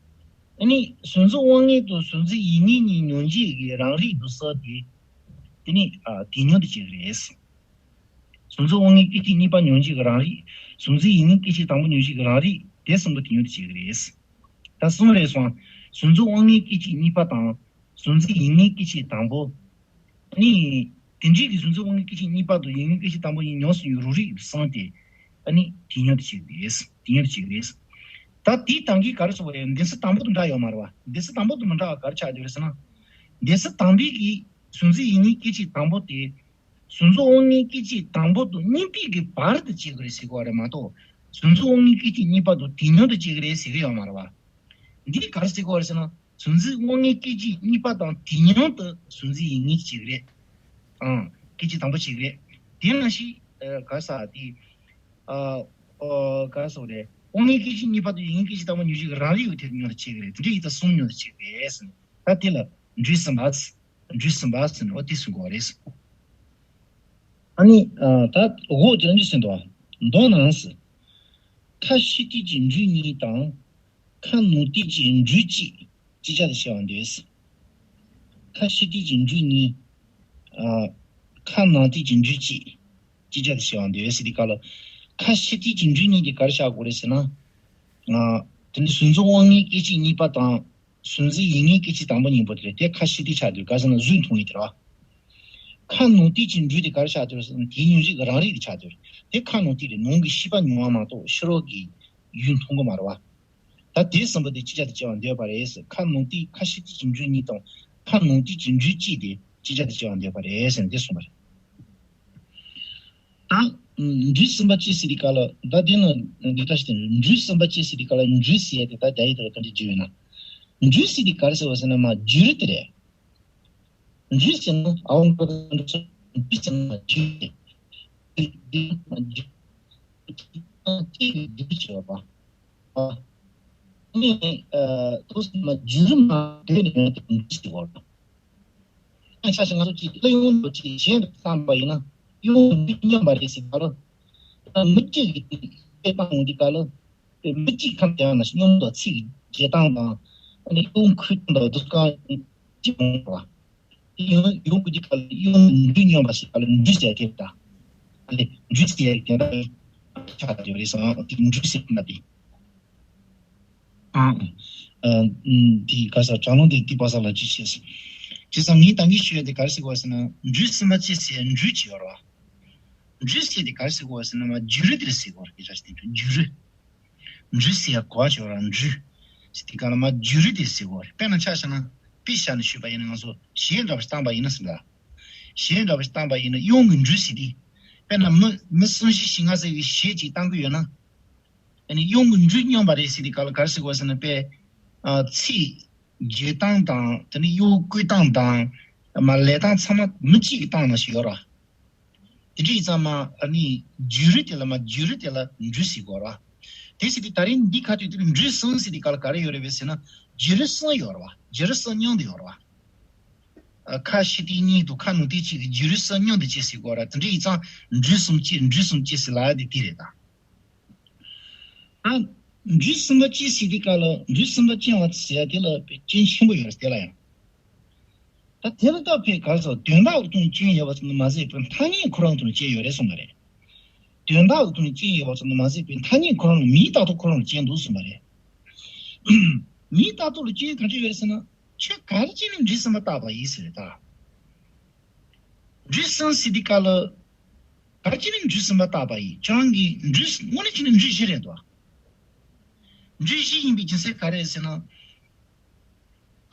ཨ་ནི་གཟུགས་འཛིན་དབང་ལྔ་དང་གཟུགས་འཛིན་ཡིད་གཉིས་གཉིས་མྱོང་བྱེད་ཀྱི་རང་རིག་དུ་སོགས་དེ། དེ་ནི་ཨ། དེ་མྱོང་དུ་བྱེད་ཀྱི་རེད། གཟུགས་འཛིན་དབང་ལྔའི་སྐད་ཅིག་གཉིས་པ་མྱོང་བྱེད་ཀྱི་རང་རིག། གཟུགས་འཛིན་ཡིད་གཉིས་སྐད་ཅིག་དང་པོ་མྱོང་བྱེད་ཀྱི་རང་རིག་དེ་གསུམ་པོ་དེ་མྱོང་དུ་བྱེད་ཀྱི་རེད། ད་གསུམ་རེད་སོང་། གཟུགས་འཛིན་དབང་ལྔའི་སྐད་ཅིག་གཉིས་པ་དང་། གཟུགས་འཛིན་ཡིད་གཉིས་སྐད་ཅིག་དང་པོ། ཨ་ནི། དེ་འདྲའི་གི་གཟུགས་འཛིན་དབང་ལྔའི་སྐད་ཅིག་གཉིས་པ་དང་ཡིད་གཉིས་སྐད་ཅིག་དང་པོ་གཉིས་མྱོང་སུ་ཡོད་རང་རིག་གསུམ་དེ། ཨ་ནི། དེ་མྱོང་དུ་བྱེད་ཀྱི་རེད། དེ་མྱོང་དུ་བྱེད་ཀྱི་རེད། ད་དེའི་དང་གི་ག་རེ་ཟེར་བ་རེད། འདོན་ཚིག་དང་པོ་དང་འདྲ་ཡོད་མ་རེད་བ། འདོན་ཚིག་དང་པོ་དང་མི་འདྲ་བ་ག་རེ་ཆགས་བསྡད་རེད་ཟེར་ན། འདོན་ཚིག་དང་པོའི་གི་གཟུགས་འཛིན་ཡིད་གཉིས་སྐད་ཅིག་དང་པོ་དེ། གཟུགས་འཛིན་དབང་ལྔའི་སྐད་ཅིག་དང་པོ་དང་གཉིས་པའི་གི་བར་དུ་བྱེད་དགོས་རེད་ཟེར་གྱི་ཡོད་རེད་མ་གཏོགས། གཟུགས་འཛིན་དབང་ལྔའི་སྐད་ཅིག་གཉིས་པ་དང་དེ་མྱོང་དུ་བྱེད་ཀྱི་རེད་ཟེར་གྱི་ཡོད་མ་རེད་བ། འདི་ག་རེ་ཟེར་གྱི་ཡོད་རེད་ཟེར་ན། གཟུགས་འཛིན་དབང་ལྔའི་སྐད་ཅིག་གཉིས་པ་དང་དེ་མྱོང་དུ་གཟུགས་འཛིན་ཡིད་གཉིས་བྱེད་ཀྱི་རེད། ཨང་། སྐད་ཅིག་དང་པོ་བྱེད་ཀྱི་རེད། དེ་ནང་བཞིན། ཨ། ག་རེ་ཟེར་དེ། ཨ། ཨ། ག་རེ་ཟེར་དགོས་རེད། དབང་ལྔའི་སྐད་ཅིག་གཉིས་པ་དང་ཡིད་གཉིས་སྐད་ཅིག་དང་པོ་མྱོང་བྱེད་ཀྱི་རང་རིག་ཡོད་དེ་མྱོང་དུ་བྱེད་ཀྱི་རེད། དེ་འདྲ་ཡིན་ཙང་གསུམ་མྱོང་དུ་བྱེད་ཀྱི་རེད་ཟེར་ནས། ད་དེ་ལ་འགྲོས་ཟིན་པ། འགྲོས་ཟིན་པ་ཟེར་ནས་འོ་དེ་གསུང་གི་ཡོད་རེད། ཨ་ནི། ཨ། ད་འོག་དེ་འདྲ་ཟེར་འདུག་མདོ་ནང་ཟེར། ཁ་ཕྱི་བལྟས་ཀྱི་འགྲོས་གཉིས་དང་། ཁ་ནང་བལྟས་ཀྱི་འགྲོས་གཅིག་ཅེས་བྱ་དུ་བྱ་བ་འདོད། ཁ་ཕྱི་བལྟས་ཀྱི་འགྲོས་གཉིས། ཨ། ཁ་ནང་བལྟས་ཀྱི་འགྲོས་གཅིག་ཅེས་བྱ་དུ་བྱ་བ་འདོད་ཟེར་དུས་སྐབས་ལ། ཁ་ཕྱི་བལྟས་ཀྱི་འགྲོས་གཉིས་དེ་ག་རེ་བྱ་དགོས་རེད་ཟེར་ན། ཨ། དེ་ནི་གཟུགས་འཛིན་དབང་ལྔའི་སྐད་ཅིག་གཉིས་པ་དང་། གཟུང་འཛིན་ཡིད་གཉིས་སྐད་ཅིག་དང་པོ་གཉིས་པོ་དེ་རེད། དེ་ཁ་ཕྱི་བལྟས་ཆགས་སྡོད། ག་ཟེར་ན་གཟུགས་མཐོང་ཡས་དེ་རེད་བ། ཁ་ནང་བལྟས་ཀྱི་འགྲོས་དེ་ག་རེ་ཆགས་སྡོད་ཟེར་ན་དེའི་ཉོན་ཅིག་གི་རང་རིག་དེ་ཆགས་སྡོད་རེད། དེ་ཁ་ནང་བལྟས་རེད། ནང་གི་ཤེས་པ་མྱོང་བ་མ་གཏོགས་ཕྱི་རོལ་གྱི་ཡུལ་མཐོང་གི་མ་རེད་བ། ད་དེ་གསུམ་པོ་དེ་གཅིག་ཆར་དུ་སྐྱེ་བར་འདོད་པ་རེད་ཟེར། ཁ་ནང་བལྟས་ཁ་ཕྱི་བལྟས་ཀྱི་འགྲོས་གཉིས་དང་ཁ་ནང་བལྟས་ཀྱི་འགྲོས་གཅིག་དེ་གཅིག་ཆར་དུ་སྐྱེ་བར་འདོད་པ་རེད་ཟེར་ནས་དེ་གསུངས་པ་རེད། ད། འགྲོས་གསུམ་པ་ཅི་ཟེར་དུས་སྐབས་ལ་ད་དེ་ནི་འདི་ལྟར་ཞིག་དེ་འགྲོས་གསུམ་པ་ཅི་ཟེར་དུས་སྐབས་ལ་འགྲོས་ཟེར་ཡ་དེ་ད་རྒྱ་ཡིག་ཐོག་ལ་ག་འདྲ་བརྗོད་ཡོད་ན། འགྲོས་ཟེར་དུས་ག་རེ་ཟེར་བ་ཟེར་ན་མ་འགྱུར་དེ་རེད། འགྲོས་ཟེར་ན་ཨའོ་འགྲོས་ཟེར་ན་འགྱུར་དེ། འགྲོས་ཟེར་ན་འགྱུར་དེ། འགྱུར་བྱེད་པ། ཨ་ནི་ཐོག་ཟེར་ན་འགྱུར་མ་འདོད་ནས་འགྲོས་ཟེར་བ། ཆ་ཞིག་ང་ཚོ་གཅིག་གླུ་དབྱངས་དང་གཅིག་གཞན་དུ་བཏང་པ་ཡིན་ན་གཡོ་འགུལ་སྙོམས་པ་རེད་ཟེར་བ་ལ། ད་མི་གཅིག་གིས་དེ་བཏང་འོང་དུས་སྐབས་ལ། དེ་མི་གཅིག་ཁམས་ཀྱང་ན་སྙོམས་དང་ཚིག་རྗེས་བཏང་དང་ཨ་ནི་གཡོ་འགུལ་བཏང་དང་དུ་ཀ་གཅིག་འོང་བ། དེ་ཡང་གཡོ་འགུལ་དུས་སྐབས་ལ་གཡོ་འགུལ་སྙོམས་པ་ཟེར་བ་ལ་འགྲོས་ཟེར་དེ་ད། ཨ་ནི་འགྲོས་ཟེར་དེ་ད་ཆགས་ཡོད་རེད་སོང་། དེ་འགྲོས་ཟེར་ན་དེ། ཨང་། ཨ། ཨ། དེ་ག་ས་དྲ་ལམ་དེ་དེ་པ་ས་ལ་ཅི་བྱས་སོང་། བྱས་ཙང་ངས་ད་གིན་ཞུ་ཡ་དེ་ག་རེ་ཟེར་གོ་ཟེར་ན་འགྲོས་གསུམ་པ་ཅི་ཟེར་འགྲོས་བྱེད་པ་རེད་བ། འགྲོས་ཟེར་དེ་ག་རེ་ཟེར་གོ་ཟེར་ན་མ་འགྱུར་རོ་དེ་ཟེར་གོ་རེད། དེ་ར་ཞིག་དེ་འགྱུར་རོ། འགྲོས་ཟེར་ཡ་གོ་བ་བྱེད་པ་ར་འགྲོས། ཟེར་དེ་ག་ལ་མ་འགྱུར་རོ་དེ་ཟེར་གོ་རེད། དཔེར་ན་ཆ་བཞག་ན་དཔེ་བཞག་ནས་ཞུས་པ་ཡིན་ན་ང་ཚོ་གཞས་འདྲ་བ་ཞིག་བཏང་པ་ཡིན་ན་ཟེར་ད། གཞས་འདྲ་བ་ཞིག་བཏང་པ་ཡིན་ན་གཡོ་འགུལ་འགྲོས་ཟེར་དེ། དཔེར་ན་མི་མི་གསུམ་བཞི་བཞི་ལྔ་ཟེར་བའི་གཞས་ཅིག་བཏང་གི་ཡོད་ན། ཨ་ནི་གཡོ་འགུལ་འགྲོས་སྙོམས་པ་རེད་ཟེར་དུས་སྐབས་ལ་ག་རེ་ཟེར་དགོས་ཟེར་ན་དཔེ། ཨ། ཚིག་བརྗོད་སྟངས་དང་དེ་ནས་གཡོ་བཀོལ་སྟངས་དང་། མ་ལས་སྟངས་ཚང་མ་མི་གཅིག་གིས་བཏང་ན་ཞིག་ཡོད་ར། དེ་འདྲ་ཡིན་ཙང་མ་ཨ་ནི་འགྱུར་རོ་དེ་ལ་མ་འགྱུར་རོ་དེ་ལ་འགྲོས་ཟེར་དགོས་ར། དེ་ཟེར་དུས་ད་རིང་འདི་ཁ་ཐུག་དེ་ལ་འགྲོས་གསུམ་ཟེར་དུས་སྐབས་ལ་ག་རེ་ཡོད་རེད་བས་ཟེར་ན་འགྱུར་རོ་གསུམ་ཡོད་ར་བ། འགྱུར་རོ་གསུམ་མཉམ་དུ་ཡོད་ར་བ། ཨ། ཁ་ཕྱི་བལྟས་གཉིས་དང་ཁ་ནང་བལྟས་གཅིག་གི་འགྱུར་རོ་གསུམ་མཉམ་དུ་སྐྱེ་ཟེར་དགོས་ར། དེ་འདྲ་ཡིན་ཙང་འགྲོས་གསུམ་སྐྱེ་འགྲོས་གསུམ་སྐྱེ་ཟེར་ལབ་ཡ་དེ་དེ་རེད་ད། ཨ། འགྲོས་གསུམ་པ་ཅི་ཟེར་དུས་སྐབས་ལ་འགྲོས་གསུམ་པ་ཅན་བ་ཟེར་ཡ་དེ་ལ་དཔེ་སྐྱོན་ཆེན་པོ་ཡོད་རེད་དེ་ལ་ཡང་། ད་དེ་ལ་ད་དཔེ་ག་རེ་ཟེར་དོན་དག་ལ་ཐུག་ནས་སྐྱོན་ཡོད་པ་ཙམ་དུ་མ་ཟད་པའི་ཐ་སྙད་ཁོ་རང་ཐུག་ནས་སྐྱོན་ཡོད་རེད་གསུངས་པ་རེད། དོན་དག་ལ་ཐུག་ནས་སྐྱོན་ཡོད་པ་ཙམ་དུ་མ་ཟད་པའི་ཐ་སྙད་ཁོ་རང་ལ་མིའི་ལྟ་རྟོག་ཁོ་རང་ལ་སྐྱོན་འདུག་གསུངས་པ་རེད། མིའི་ལྟ་རྟོག་ལ་སྐྱོན་གང་འདྲ་ཡོད་རེད་ཟེར་ན། ཁྱོད་ག་རེ་བྱས་ནས་འགྲོས་གསུམ་པ་བཏགས་པ་ཡིན་ཟེར་རེད་ད། འགྲོས་གསུམ་ཟེར་དུས་སྐབས་ལ། ག་རེ་བྱས་ནས་འགྲོས་གསུམ་པ་བཏགས་པ་ཡིན། ཁྱོད་རང་གིས་འགྲོས་དངོས་གནས་བྱས་ནས་འགྲོས་བཞི་རེད་དོ། འགྲོས་བཞི་ཡིན་པའི་རྒྱུ་མཚན་ག་རེ་རེད་ཟེར་ན།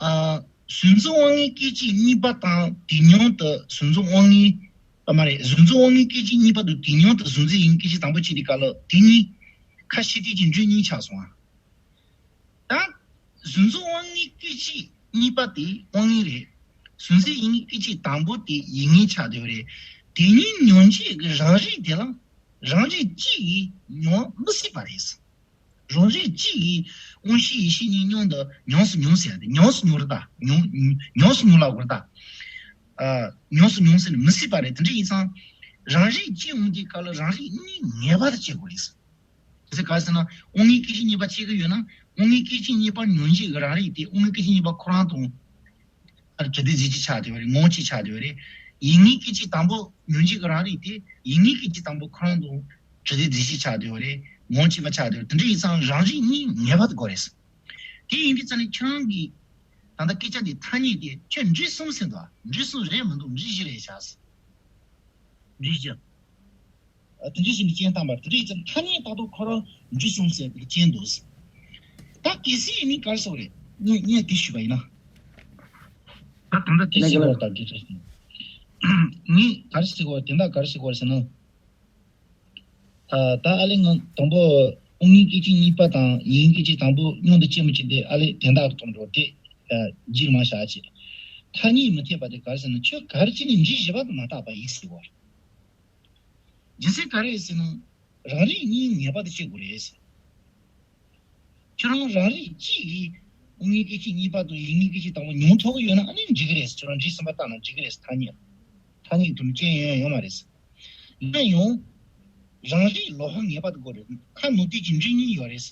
ཨ། གཟུགས་འཛིན་དབང་མངོན་སྐད་ཅིག་གཉིས་པ་དང་དེ་མཉམ་དུ་གཟུགས་འཛིན་དབང་མངོན། ཨ། མ་རེད། གཟུགས་འཛིན་དབང་མངོན་སྐད་ཅིག་གཉིས་པ་དང་དེ་མཉམ་དུ་གཟུགས་འཛིན་ཡིད་གཉིས་སྐད་ཅིག་དང་པོ་སྐྱེས་དུས་སྐབས་ལ་དེ་གཉིས་ཁ་ཕྱི་བལྟས་ཀྱི་འགྲོས་གཉིས་ཆགས་སོང་ཨ། ད། གཟུགས་འཛིན་དབང་མངོན་སྐད་ཅིག་གཉིས་པ་དེ་དབང་མངོན་རེད། གཟུགས་འཛིན་ཡིད་གཉིས་སྐད་ཅིག་དང་པོ་དེ་ཡིད་མངོན་ཆགས་བསྡད་པ་རེད། དེ་གཉིས་མྱོང་བྱེད་ཀྱི་རང་རིག་དེ་ལ་རང་རིག་གཅིག་གིས་མྱོང་མི་སྲིད་པ་རེད། རང་རིག་གཅིག་གིས་དབང་ཤེས་ཡིད་ཤེས་གཉིས་མཉམ་དུ་ཉམས་སུ་མྱོང་ཟེར་ཡ་དེ་ཉམས་སུ་མྱོང་རེད་ད། མྱོང་ཉམས་སུ་མྱོང་ལབ་དགོས་རེད་ད། ཨ། ཉམས་སུ་མྱོང་ཟེར་ནས་མི་སྲིད་པ་རེད། དེ་འདྲ་ཡིན་ཙང་རང་རིག་སྐྱེ་འོང་དུས་སྐབས་ལ་རང་རིག་གཉིས་ངེས་པར་དུ་སྐྱེ་དགོས་རེད། དེ་ཚེ་ག་རེ་ཟེར་ན་དབང་མངོན་སྐད་ཅིག་གཉིས་པ་སྐྱེ་གི་ཡོད་ན་དབང་མངོན་སྐད་ཅིག་གཉིས་པ་མྱོང་བྱེད་ཀྱི་རང་རིག་དེ་དབང་མངོན་སྐད་ཅིག་གཉིས་པ་ཁོ་རང་དང་། ཨ། དྲི་དེ་རྫས་གཅིག་ཆགས་བསྡད་པ་རེད། ངོ་གཅིག་ཆགས་བསྡད་པ་རེད། ཡིད་མངོན་སྐད་ཅིག་དང་པོ་མྱོང་བྱེད་ཀྱི་རང་རིག་དེ་ཡིད་མངོན་སྐད་ཅིག་དང་པོ་ཁོ་རང་དང་དྲི་དེ་རྫས་གཅིག་ཆགས་བསྡད་པ་རེད། ངོ་གཅིག་མ་ཆགས་བསྡད་པ་རེད། དེ་འདྲ་ཡིན་ཙང་རང་རིག་གཉིས་ངེས་པར་དུ་དགོས་རེད། དེ་ཡིན་དུས་ཙང་ནས་ཁྱེད་རང་གིས་ད་ལྟ་སྐད་ཆ་འདི་ཐ་སྙད་དེ་ཁྱོད་འགྲོས་གསུམ་ཟེར་འདུག་འགྲོས་གསུམ་རེད་མི་འདུག་འགྲོས་བཞི་རེད་བཞག་འགྲོས་བཞི། ཨ། དེ་འདྲ་ཞིག་ནས་སྐྱོན་བཏང་པ་དེ་འདྲ་ཡིན་ཙང་ཐ་སྙད་ལྟ་རྟོག་ཁོ་རང་འགྲོས་གསུམ་ཟེར་དེ་སྐྱོན་འདུག་ད་གལ་སྲིད་ཡིན་ནའི་ག་རེ་ཟེར་དགོས་རེད། ངས་ངས་དེ་ཞུས་པ་ཡིན་ན། ད་ད་ལྟ་དེ་ཟེར་བ་ལྟར་གྱི་ཚོད་ཟིན། ངས་ག་རེ་ཟེར་དགོས་རེད། དེ་འདྲ་ག་རེ་ཟེར་དགོས་རེད་ཟེར་ན། ཨ། ད་ཨ་ལེ་ང་དང་པོ་དབང་མངོན་སྐད་ཅིག་གཉིས་པ་དང་ཡིད་མངོན་སྐད་ཅིག་དང་པོ་མཉམ་དུ་སྐྱེ་མི་སྐྱེ་དེ་ཨ་ལེ་དེ་འདྲ་གཏོང་འགྲོ་དེ། ཨ། རྗེས་མ་བཞག་ཅིག་ཐ་སྙད་མི་འཐད་པ་དེ་ག་རེ་ཟེར་ན་ཁྱོད་ག་རེ་བྱས་ནས་འགྲོས་བཞི་པ་དེ་མ་བཏགས་པ་ཡིན་ཟེར་བ་རེད། རྒྱུ་མཚན་ག་རེ་རེད་ཟེར་ན། རང་རིག་གཉིས་ངེས་པར་དུ་སྐྱེ་དགོས་རེད། ཁྱོད་རང་རང་རིག་གཅིག་གིས་དབང་མངོན་སྐད་ཅིག་གཉིས་པ་དང་ཡིད་མངོན་སྐད་ཅིག་དང་པོ་མྱོང་ཐུབ་ཀྱི་ཡོད་ན་ཨ་ནི་འགྲིག་གི་རེད། ཁྱོད་རང་འགྲོས་གསུམ་པ་བཏགས་ན་འགྲིག་གི་རེད། ཐ་སྙད་ཐ་སྙད་དུ་སྐྱོན་ཡོང་ཡོད་མ་རེད། ཡིན་ན་ཡང་རང་རིག་ལོགས་ཀ་ངེས་པར་དུ་དགོས་རེད། ཁ་ནང་བལྟས་ཀྱི་འགྲོས་གཉིས་ཡོད་རེད།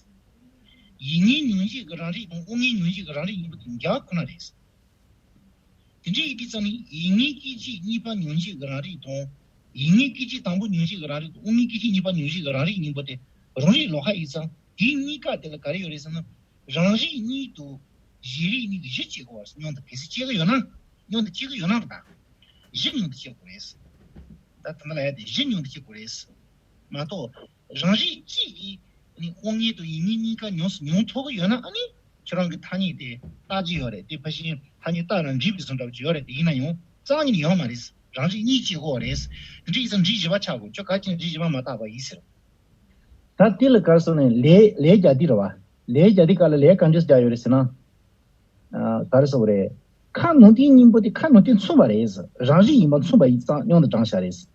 ཡིད་མངོན་མྱོང་བྱེད་ཀྱི་རང་རིག་དང་དབང་མངོན་མྱོང་བྱེད་ཀྱི་རང་རིག་གཉིས་པོ་དེ་འགལ་ཁོ་ན་རེད། དེ་འདྲ་ཡིན་དུས་ཙང་ནི་ཡིད་མངོན་སྐད་ཅིག་གཉིས་པ་མྱོང་བྱེད་ཀྱི་རང་རིག་དང་། ཡིད་མངོན་སྐད་ཅིག་དང་པོ་མྱོང་བྱེད་ཀྱི་རང་རིག་དང་དབང་མངོན་སྐད་ཅིག་གཉིས་པ་མྱོང་བྱེད་ཀྱི་རང་རིག་གཉིས་པོ་དེ་རང་རིག་ལོགས་ཀ་ཡིན་ཙང་དེ་གཉིས་ཀ་དེ་ལ་ག་རེ་ཡོད་རེད་ཟེར་ན། རང་རིག་གཉིས་དུ་ གཞན་རིག་གཉིས་ཀྱི་བཞི་སྐྱེ་དགོས་པ་རེད། མཉམ་དུ་གལ་སྲིད་སྐྱེ་གི་ཡོད་ན། མཉམ་དུ་སྐྱེ་གི་ཡོད་ན་ད། བཞི་མཉམ་དུ་སྐྱེ་དགོས་རེད། ད་དེ་འདྲ་ལ་ཡ་དེ་བཞི་མཉམ་དུ་སྐྱེ་དགོས་རེད། མ་གཏོགས་རང་རིག་གཅིག་གིས་ནི་དབང་མངོན་དང་ཡུལ་མངོན་གཉིས་ཀ་མྱོང་སུ་མྱོང་ཐུབ་ཀྱི་ཡོད་ན། ཨ་ནི་ཁྱོད་རང་གི་ཐ་སྙད་དེ་རྟག་གཅིག་ཡོད་རེད། དེ་ཕལ་ཆེར་ཐ་སྙད་རྟགས་རང་འགྲིག་པའི་བཟོ་འདྲ་པོ་ཅིག་ཡོད་རེད། དེ་ཡིན་ན་ཡང་རྩ་བ་ཉིད་ནས་ཡོད་མ་རེད། རང་རིག་གཉིས་སྐྱེ་དགོས་རེད། འགྲིག་ཙང་འགྲིག་བཞི་པ་ཆགས་དགོས། ཁྱོད་ག་ཅིག་འགྲིག་བཞི་པ་མ་བཏགས་པ་ཡིན་ཟེར། ད་དེ་ལ་ག་རེ་ཟེར་ནས་ལས་ལས་རྒྱག་དུས་རེད་བ། ལས་རྒྱག་དུས་སྐབས་ལ་ལས་ག་འདྲས་རྒྱག་ཡོད་རེད་ཟེར་ན། ཨ། ག་རེ་ཟེར་བ་རེད། ཁ་ནང་བསྟན་གཉིས་པོ་དེ་ཁ་ནང་བསྟན་མཚུངས་པ་རེད། རང་རིག་ཡིན་པ་མཚུངས་པ་ཡིན་ཙང་མཉམ་དུ་བགྲངས་བཞག་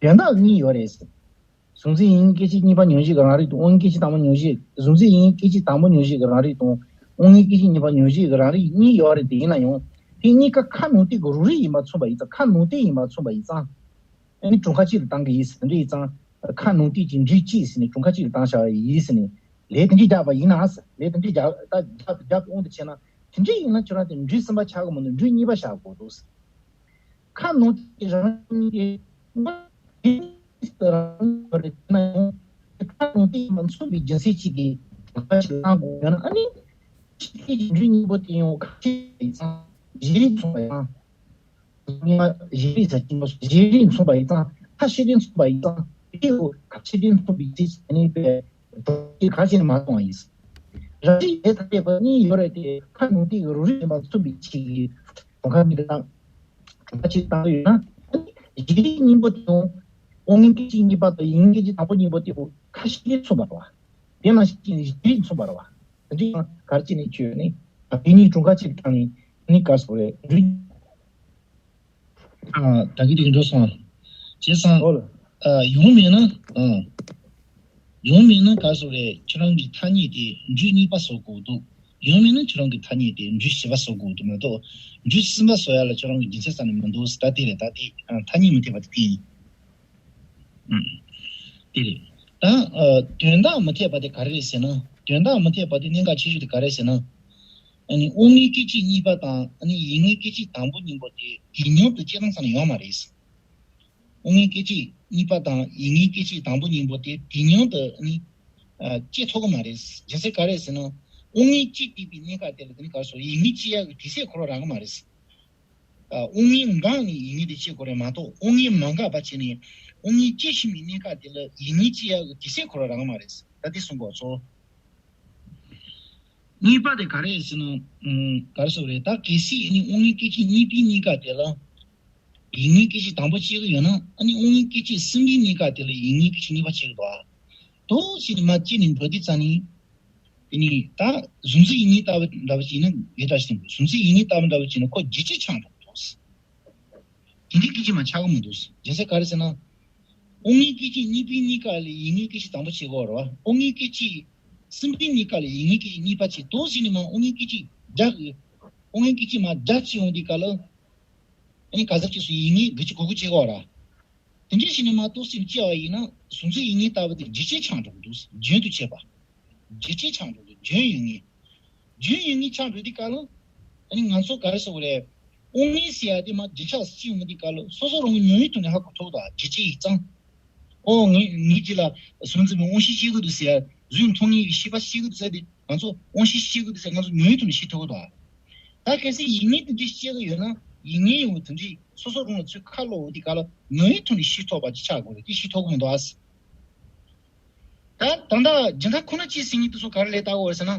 རེད། དོན་དག་གཉིས་ཡོད་རེད། གཟུང་འཛིན་ཡིད་ངེས་སྐད་ཅིག་གཉིས་པ་མྱོང་བྱེད་ཀྱི་རང་རིག་དང་དབང་མངོན་སྐད་ཅིག་དང་པོ་མྱོང་བྱེད། གཟུང་འཛིན་ཡིད་ངེས་སྐད་ཅིག་དང་པོ་མྱོང་བྱེད་ཀྱི་རང་རིག་དང་དབང་མངོན་སྐད་ཅིག་གཉིས་པ་མྱོང་བྱེད་ཀྱི་རང་རིག་གཉིས་ཡོད་རེད། དེ་ཡིན་ན་ཡང་དེ་གཉིས་ཀ་ཁ་ནང་བསྟན་གྱི་རང་རིག་ཡིན་པ་མཚུངས་པ་ཡིན་ཙང་། ཁ་ནང་བསྟན་ཡིན་པ་མཚུངས་པ་ཡིན་ཙང་། ཨ་ནི་གྲངས་ཀ་གཅིག་ལ་བཏང་གི་ཡིན་ཟེར་འདྲ་ཡིན་ཙང་། ཁ་ནང་བསྟན་གྱི་འགྲོས་གཅིག་ཟེར་ནས་གྲངས་ཀ་གཅིག་ལ་བཏང་བཞག་པ་ཡིན་ཟེར་ནས། ལས་དེ་འདྲ་རྒྱག་པ་ཡིན་ན་ཟེར། ལས་དེ་འདྲ་རྒྱག་ད་རྒྱག་རྒྱག་དབང་དུ་བྱས་ན། དེ་འདྲ་ཡིན་ན་ཁྱོད་རང་དེ་འགྲོས་གསུམ་པ་ཆགས་ཀྱི་མི་འདུག་འགྲོས་གཉིས་པ་ཆགས་དགོས་འདུག་ཁ་ནང་བསྟན་རང་གཉིས་ཀྱི་རང་རིག་ཡིན་ན་ཡང་། ཁ་ནང་བསྟན་མ་མཚུངས་པའི་རྒྱུ་མཚན་གཅིག་གིས་གྲངས་ཀ་གཅིག་ལ་བཏང་དགོས་ཡོད་ན། ཨ་ནི་ཕྱི་རྐྱེན་གྱི་འགྲོས་གཉིས་པོ་དེ་ཡང་ཁ་ཕྱིར་ཡིན་ཙང་གཞན་རིག་མཚུངས་པ་ཡང་། གཞན་རིག་ཟེར་གྱི་མ་སོང་། གཞན་རིག་མཚུངས་པ་ཡིན་ཙང་། ཁ་ཕྱིར་མཚུངས་པ་ཡིན་ཙང་། དེ་ཡོད་ཁ་ཕྱིར་མཚུངས་པའི་ཚིག་ཟེར་ནས་པས་ག་ཅིག་མ་གཏོང་བ་ཡིན། རང་རིག་ལས་དང་བཅས་པ་གཉིས་ཡོད་རེད་དེ། ཁ་ནང་བསྟན་གྱི་རང་རིག་ཡིན་པ་མཚུངས་པའི་ཚིག་གི་གྲངས་ཀ་གཉིས་དང་གྲངས་ཀ་གཅིག་བཏང་གི་ཡོད་ན། གཞན་རིག་གཉིས་པོ་དེ་ཡང་དབང་མངོན་སྐད་ཅིག་གཉིས་པ་དང་ཡུལ་མངོན་སྐད་ཅིག་དང་པོ་གཉིས་པོ་དེ་ཁ་ཕྱིར་མཚུངས་པ་རེད་བ། དེ་ནང་བཞིན་གཞན་རིག་མཚུངས་པ་རེད་བ། དེ་འདྲ་ཡང་ག་རེ་བྱས་ནས་བྱས་ནས་དེ་གཉིས་གྲངས་ཀ་གཅིག་བཏང་ནས་ནི་ག་རེ་ཟེར་དགོས་རེད། འགྲོས། ཨ། ད་གིན་དེ་གིན་འགྲོ་སོང་། བྱས་ཙང་། ཨོ་ལ། ཨ། ཡོང་མེད་ན། ཨ། ཡོང་མེད་ན་ག་རེ་ཟེར་དགོས་རེད། ཁྱོད་རང་གི་ཐ་སྙད་དེ་འགྲོས་གཉིས་པ་བཟོ་དགོས་འདུག་ཡོང་མེད་ན་ཁྱོད་རང་གི་ཐ་སྙད་དེ་འགྲོས་བཞི་པ་བཟོ་དགོས་འདུག་མ་གཏོགས་འགྲོས་གསུམ་པ་བཟོ་ཡ་ལ་ཁྱོད་རང་གི་རྒྱུ་མཚན་རྩ་ནས་མི་འདུག་ད་དེ་རེད། ད་དེ། ཨ། ཐ་སྙད་མི་འཐད་པ་དེ་དེ་ཡིན། ཨུམ། དེ་རེད། ད། ཨ། དོན་དག་མི་འཐད་པ་དེ་ག་རེ་རེད་ཟེར་ན། དོན་དག་མི་འཐད་པ་དེ་གནད་འགག་ཆེ་ཤོས་དེ་ག་རེ་རེད་ཟེར་ན། ཨ་ནི་དབང་མངོན་སྐད་ཅིག་གཉིས་པ་དང་། ཨ་ནི་ཡུལ་མངོན་སྐད་ཅིག་དང་པོ་གཉིས་པོ་དེ་དུས་མཉམ་དུ་སྐྱེ་སྟངས་ཙམ་ལ་ཡོད་མ་རེད། དབང་མངོན་སྐད་ཅིག་གཉིས་པ་དང་ཡུལ་མངོན་སྐད་ཅིག་དང་པོ་གཉིས་པོ་དེ་དུས་མཉམ་དུ། ཨ་ནི། ཨ། སྐྱེ་ཐུབ་ཀྱི་མ་རེད། རྒྱུ་མཚན་ག་རེ་རེད་ཟེར་ན། དབང་མངོན་གཅིག་སྐྱེས་པའི་གནས་སྐབས་དེ་ལ་དེ་ནི་ག་རེ་ཟེར། ཡུལ་མངོན་སྐྱེ་ཡག་གི་དུས་ཚོད་ཁོ་རང་རག་གི་མ་རེད། ཨ། དབང་མངོན་འགགས་ནས་ཡུལ་མངོན་དེ་སྐྱེ་དགོས་རེད་མ་གཏོགས། དབང་མངོན་མ་འགགས་པ་བྱས་ནས་དབང་མངོན་སྐྱེ་བཞིན་པའི་གནས་སྐབས་དེ་ལ་ཡུལ་མངོན་སྐྱེ་ཡག་གི་དུས་ཚོད་ཁོ་རང་རག་གི་མ་རེད། ད་དེ་གསུང་དགོས་ཚོ། གཉིས་པ་དེ་ག་རེ་རེད་ཟེར་ན། ཨ། ག་རེ་ཟེར་དགོས་རེད། ད་གལ་སྲིད་ནི་དབང་མངོན་སྐད་ཅིག་གཉིས་པའི་གནས་སྐབས་དེ་ལ་ཡུལ་མངོན་སྐད་ཅིག་དང་པོ་སྐྱེ་གི་ཡོད་ན། ཨ་ནི་དབང་མངོན་སྐད་ཅིག་གསུམ་པའི་གནས་སྐབས་དེ་ལ་ཡུལ་མངོན་སྐད་ཅིག་གཉིས་པ་སྐྱེ་གི་འདུག་ཨ། དོགས་ཟེར་ནས་མར་སྐྱེས་ནས་འགྲོ་དུས་ཙམ་ནས། དེ་ནས་ད་གཟུང་འཛིན་ཡིད་ངེས་ལྟ་བུ་འདྲ་བོ་ཅིག་ཡིན་ན་ཡོད་ད་ཞིང་། གཟུང་འཛིན་ཡིད་ངེས་ལྟ་བུ་འདྲ་བོ་ཅིག་ཡིན་ན་ཁོ་རྒྱུ་ཅན་ཆགས་འགྲོ་གི་འདུག་དེ་འདྲའི་སྐད་ཅིག་མ་ཆགས་ཀྱི་མི་འདུག་རྒྱུ་མཚན་ག་རེ་ཟེར་ན། དབང་མངོན་སྐད་ཅིག་གཉིས་པའི་གནས་སྐབས་ལ་ཡུལ་མངོན་སྐད་ཅིག་དང་པོ་སྐྱེ་དགོས་རེད་བ། དབང་མངོན་སྐད་ཅིག་གསུམ་པའི་གནས་སྐབས་ལ་ཡུལ་མངོན་སྐད་ཅིག་གཉིས་པ་སྐྱེ། དོགས་ཟེར་ནས་མར་དབང་མངོན་སྐད་ཅིག་རྒྱ། དབང་མངོན་སྐད་ཅིག་མར་རྒྱ་སྐྱེ་ཡོང་དུས་སྐབས་ལ། ཨ་ནི་ག་ཟེར་ཅིག་སུ་ཡུལ་ངེས་དགུ་ཅིག་གོ་དགུ་བྱེད་དགོས་ར། དེ་འདྲའི་ཞིག་ནས་མ་གཏོགས་སེམས་སྐྱེ་བ་ཡིན་ན། གཟུང་འཛིན་ཡིད་ངེས་ལྟ་བུ་དེ་རྒྱུ་ཅན་ཆགས་འགྲོ་གི་འདུག་རྒྱུན་དུ་བྱེད་པ། རྒྱུ་ཅན་ཆགས་འགྲོ་གི་འདུག་རྒྱུན་ཡོད་ངེས། རྒྱུན་ཡོད་ངེས་ཆགས་འགྲོ་དུས་སྐབས་ལ། ཨ་ནི་ང་ཚོ་ག་རེ་ཟེར་དགོས་རེད། དབང་མངོན་ཟེར་ཡ་དེ་མར་རྒྱུན་ཆགས་སུ་སྐྱེ་ཡོང་དུས་སྐབས་ལ། སོ་སོ་རང་གི་ཉོན་ཡིད་ཐོག་ནས་ཧ་གོ་ཐུབ་དང་། རྒྱུ་ཅན་ཡིན་ཙང་། ཨོ། ངས་ངེད་ཀྱི་ལ་གཟུང་འཛིན་པའི་དབང་ཤེས་སྐྱེ་གི་འདུག་ཟེར་ཡ། གཟུགས་མཐོང་ངེས་ཀྱི་ཤེས་པ་སྐྱེ་གི་འདུག་ཟེར་ཡ་དེ། ང་ཚོ་དབང་ཤེས་སྐྱེ་གི་འདུག་ཟེར་ང་ཚོ་ཉོན་ཡིད་ཐོག་ནས་ཤེས་ཐུབ་ཀྱི་འདུག་ད་གལ་སྲིད་ཡིད་ངེས་དེ་འདྲའི་སྐྱེ་གི་ཡོད་ན། ཡིད་ངེས་ཡོང་བ་དེ་འདྲའི་སོ་སོ་རང་ལ་ཚུར་ཁ་ལོག་འོང་དུས་སྐབས་ལ་ཉོན་ཡིད་ཐོག་ནས་ཤེས་ཐུབ་པ་ཅིག་ཆགས་དགོས་རེད། དེ་ཤེས་ཐུབ་ཀྱི་མི་འདུག་ཨ། ད་ད་ལྟ་སྦྱིན་བདག་ཁོ་ན་གཅིག་ཟེར་མཁན་དེ་ཚོ་ག་རེ་ལས་བལྟ་དགོས་རེད་ཟེར་ན།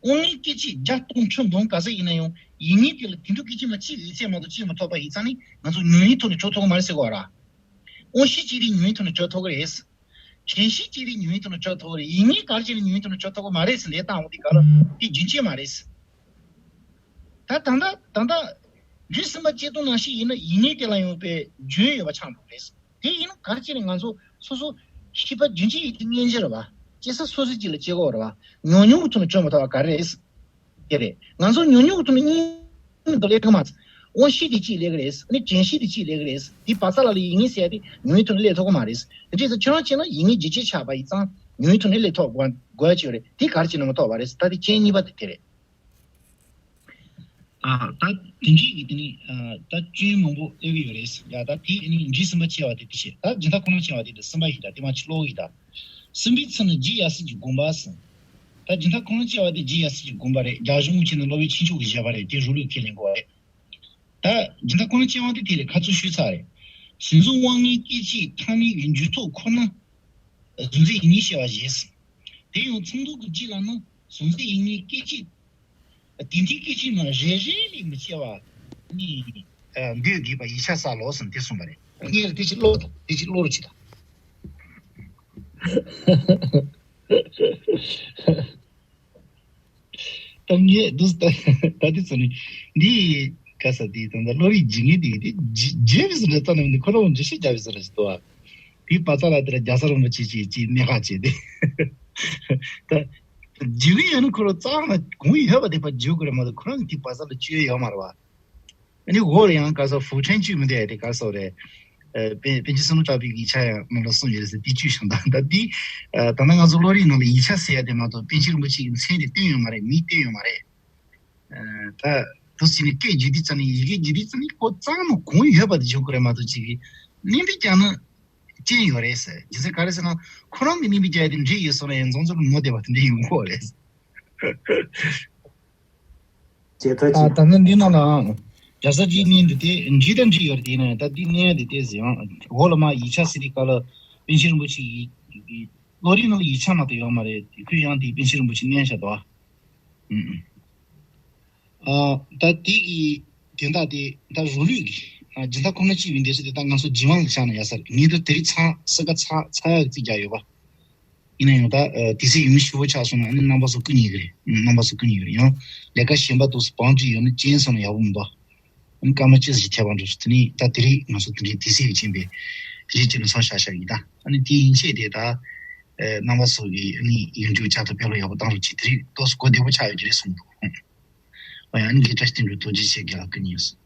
དབང་མངོན་སྐད་ཅིག་བརྒྱ་སྟོང་ཁྲི་འབུམ་ག་ཚོད་ཡིན་ན་ཡང་། ཡིད་ངེས་དེ་ལ་དེ་འདྲ་སྐད་ཅིག་མ་གཅིག་ཡོད་ཚད་མ་གཏོགས་སྐྱེ་མི་ཐུབ་པ་ཡིན་ཙང་ནི། ང་ཚོ་ཉོན་ཡིད་ཐོག་ནས་འཇོག་ཐུབ་ཀྱི་མ་རེད་ཟེར་གོ་ར། དབང་ཤེས་གཅིག་དེ་ཉོན་ཡིད་ཐོག་ནས་འཇོག་ཐུབ་ཀྱི་རེད། དྲན་ཤེས་གཅིག་དེ་ཉོན་ཡིད་ཐོག་ནས་འཇོག་ཐུབ་ཀྱི་རེད། ཡིད་ངེས་ག་རེ་བྱས་ནས་ཉོན་ཡིད་ཐོག་ནས་འཇོག་ཐུབ་ཀྱི་མ་རེད་ཟེར་ལན་བཏང་འོང་དུས་སྐབས་ལ། དེ་རྒྱུན་ཆད་མ་རེད། ད་ད་ལྟ་ད་ལྟ་འགྲོས་གསུམ་པ་སྐྱེ་སྟངས་ནང་བཞིན་ཡིན་ན། ཡིད་ངེས་དེ་ལ་ཡང་པའི་རྒྱུན་ཡོད་པ་ཆགས་འགྲོ་གི་རེད། དེ་ཡིན་ན་ག་རེ་བྱས་ནས་ང་ཚོ་སོ་སོ་ཤེས་པ་རྒྱུན་ཆད་ཡིན་དུས་མངོན་གྱུར་རེད་བ། སྐྱེ་ས་སོ་སོ་གཅིག་ལ་སྐྱེ་གི་ཡོད་རེད་བ། ཉོན་མོངས་ཀྱི་ཐོག་ནས་བཅོས་མ་ཐུབ་པ་ག་རེ་རེད། དེ་རེད། ང་ཚོ་ཉོན་མོངས་ཀྱི་ཐོག་ནས་གཉིས་མཉམ་དུ་སླེབས་ཐུབ་མ་རེད། དབང་ཤེས་དེ་གཅིག་སླེབས་ཀྱི་རེད། ཨ་ནི་དྲན་ཤེས་དེ་གཅིག་སླེབས་ཀྱི་རེད། དེ་བ་ཚ་ལ་ལ་ཡིད་ངེས་ཟེར་ཡ་དེ་ཉོན་ཡིད་ཐོག་ནས་སླེབས་ཐུབ་ཀྱི་མ་རེད། དེ་འདྲ་ཡིན་ཙང་ཁྱོད་རང་བྱས་ན་ཡིད་ངེས་རྒྱུན་ཆད་ཆགས་པ་ཡིན་ཙང་། ཉོན་ཡིད་ཐོག་ནས་སླེབས་ཐུབ་དགོས་དགོས་ཡ་ཅིག་ཡོད་རེད། དེ་ག་རེ་བྱས་ནས་མ་ཐུབ་པ་རེད། ད་དེ་རྐྱེན་གཉིས་པ་དེ་དེ་རེད། ཨ། ད་དེ་འདྲའི་གི་དེ་ནི། ཨ། ད་སྐྱོན་མང་པོ་སླེབས་ཀྱི་ཡོད་རེད། ཡ། ད་དེ་ནི་འགྲོས་གསུམ་པ་ཆེ་བ་དེ་དེ་བྱས། ད་སྦྱིན་བདག་ཁོ་ན་ཆེ་བ་དེ་དེ་གསུམ་པ་ཡིན། ད་དེ་མ་ཕྱི་ལོགས་ཡིན། ད་གསུམ་པའི་ཚུལ་ནི་རྒྱུ་ཡ་སྲིད་ཀྱི་དགོངས་པ་ཟེར། ད་ ད་སྦྱིན་བདག་ཁོ་ན་སྐྱེ་བ་དེ་རྗེ་ཡབ་སྲས་ཀྱི་དགོངས་པ་རེད། རྒྱ་གཞུང་ཆེན་དུ་སློབ་དཔོན་ཆོས་མཆོག་གིས་བཞེས་པ་རེད། དེ་རུ་ལུགས་ཁས་ལེན་དགོས་པ་རེད། ད་སྦྱིན་བདག་ཁོ་ན་སྐྱེ་བ་དེ་དེ་ལས་ཁ་ཚུར་ཞུས་ཚར་རེད། གཟུགས་དབང་ངེས་སྐད་ཅིག་ཐ་མལ་གྱི་འཇུག་ཚོགས་ཁོ་ན། གཟུང་འཛིན་ཡིད་གཉིས་སྐྱེ་བ་བཞེས་སོ། དེ་ཡང་ཚིག་འདོད་ཀྱི་རྗེས་ལ་ནི་གཟུང་འཛིན་ཡིད་གཉིས་སྐད་ཅིག་དེ་འདྲའི་སྐད་ཅིག་མ་རེ་རེ་ལས་མི་སྐྱེ་བ་ནི། འདོད་དགོས་པ་ཡིག་ཆ་གསལ་ལོ་ཟེར་ནས་དེ་གསུངས་པ་རེད། ངས་དེ་ཅིག་ཀློག་དང་། དེ་ཅིག་ཀློག་རོགས་བྱེད་དང་། ད་ངས་འདུག་ད་ད་དེ་ཚོ་ནི་འདི་ག་ས་དེ་ད་ད་བློ་རིག་ཇི་ངེས་དེ་དེ་ཇི་ཇི་བི་སི་རེ་ཙ་ནམ་ནི་ཁོ་རང་འཇུ་ཤེས་ཇ་བི་སི་རེ་ཞིག་ཏུ་བ། དེའི་པ་ཙ་ལ་དེ་ལ་རྒྱ་ས་རིན་པོ་ཆེ་ཅིག་ཅིག་གནད་འགག་བྱས་ཏེ། ད་ཇི་བི་ཡང་ནི་ཁོ་རང་རྩ་ནས་གང་ཡོད་པ་དེ་ཕར་འཇུ་དགོས་རེད་མ་གཏོགས་ཁོ་རང་གི་དེ་པ་ཙ་ལ་སྤྱོད་ཡོད་མ་རེད་བ། ཨ་ནི་འོག་ལ་ཡང་ག་ས་ཧྥུ་ཁྲན་གཅིག་མི་འདུག་ཨ། དེ་ག་ས་རེད། ཨ་པཎ་པཎ་ཆེན་བསམ་བློ་གྲགས་པའི་ཡིག་ཆ་ཡང་ནང་ལ་གསུངས་ཡོད་ཟེར་དེ་བཅུད་བྱུང་དང་། ད་འདི་ཨ་ད་ནང་ང་ཚོ་བློ་རིག་ནང་ལ་ཡིག་ཆ་ཟེར་ཡ་དེ་མ་གཏོགས་པཎ་ཆེན་རིན་པོ་ཆེ་གི་མཚན་དེ་བསྟན་ཡོད་མ་རེད། མིང་བསྟན་ཡོད་མ་རེད། ཨ་ད་དུ་ཟིན་ནས་སྐད་བརྗོད་དུས་ཙམ་ནས་ཡི་གེ་བརྗོད་དུས་ཙམ་ནས་ཁོ་གཙང་མ་གང་ཡོད་པ་དེ་བརྗོད་དགོས་རེད་མ་གཏོགས་ཅིག་གི་གླེན་པའི་རྒྱག་ན་རྐྱེན་ཡོད་རེད་ཟེར། རྒྱུ་མཚན་ག་རེ་ཟེར་ན་ཁོ་རང་གི་གླེན་པའི་རྒྱག་ཡ་དེ་འགྲིག་ཡོད་སོང་ན་ཡང་རྫོང་ཚོར་མོ་བསྡད་པ་དེ་འདྲ་ཡོང་གི་རེད། ཇི་ལྟར་ཨ་ཅི། ད་ནི་འདི་ནང་ལའང་རྒྱལ་ས་ཅིག་གནས་འདི་དེ་འགྲིག་དང་འགྲིག་ཡོད་རེད། དེ་ནས་ད་འདི་གནས་འདི་དེ་ཟེར་ཡང་འོག་ལ་མ་ཡིག་ཆ་ཟེར་དེ་ག་ལ་པཎ་ཆེན་རིན་པོ་ཆེ་ཡི་བློ་རིག་ནང་ལ་ཡིག་ཆ་མ་གཏོགས་ཡོད་མ་རེད། དེ་ཁོས་ཡང་དེ་པཎ་ཆེན་རིན་པོ་ཆེ་གནས་བཞག་འདུག་ཨ། ཨ་ད་དེ་གི་དོན་དག་དེ་ད་རུ་ལུགས་ཀྱི་ཨ་སྦྱིན་བདག་ཁོ་ན་སྐྱེ་བའི་འདས་སོ་དེ་ད་ང་ཚོ་རྗེས་དབང་ལ་བཞག་ན་ཡག་ས་རེད། ངས་ད་དེ་རིང་ཚ་སེ་ཀ་ཚ་ཚ་ཡག་ཅིག་རྒྱག་ཡོད་པ། ཡིན་ན་ཡང་ད་ཨ་དུས་ཚོད་ཡུན་ཞེ་པོ་ཆགས་སོང་ན་ཨ་ནི་རྣམ་པ་ཚོ་སྐུ་ཉིད་ཀྱི་རེད། རྣམ་པ་ཚོ་སྐུ་ཉིད་ཀྱི་རེད། ཡང་ལས་ཀ་གཞན་པ་འདུག་སེ་བང་བསྒྲིགས་ཡོད་ན་རྐྱེན་སོང་ན་ཡག་པོ་མི་འདུག་ཨ་ནི་སྐར་མ་གཅིག་ཙམ་ཞིག་ཐེབས་པ་འགྲོ་སོང་། དེ་ནི་ད་དེ་རིང་ང་ཚོ་དེ་འདྲའི་དུས་ཚོད་ཀྱི་རྐྱེན་པས་དེ་རིང་གཅིག་ལ་སོང་བཞག་བཞག་ཡིན། ད་ཨ་ནི་དེ་ཡིན་ཆེད་དེ་ད་ཨ་རྣམ་པ་ཚོ་གིས་ཨ་ནི་ཡུན་རྒྱུན་བསྐྱར་དུ་དཔེ་ཀློག་ཡག་པོ་བཏང་རོགས་གྱིས། དེ་རིང་ཏོག་ཙམ་གོ་བདེ་པོ་ཆགས་ཡོད་ཀྱི་རེད་གསུངས་འདུག་ཨ་ནི་དགེ་བཀྲ་ཤིས་བསྟན་འགྲོ་རྡོ་རྗེ་ཆེ་རྒྱལ་ལ་སྐུ་ཉིད་ཡིན།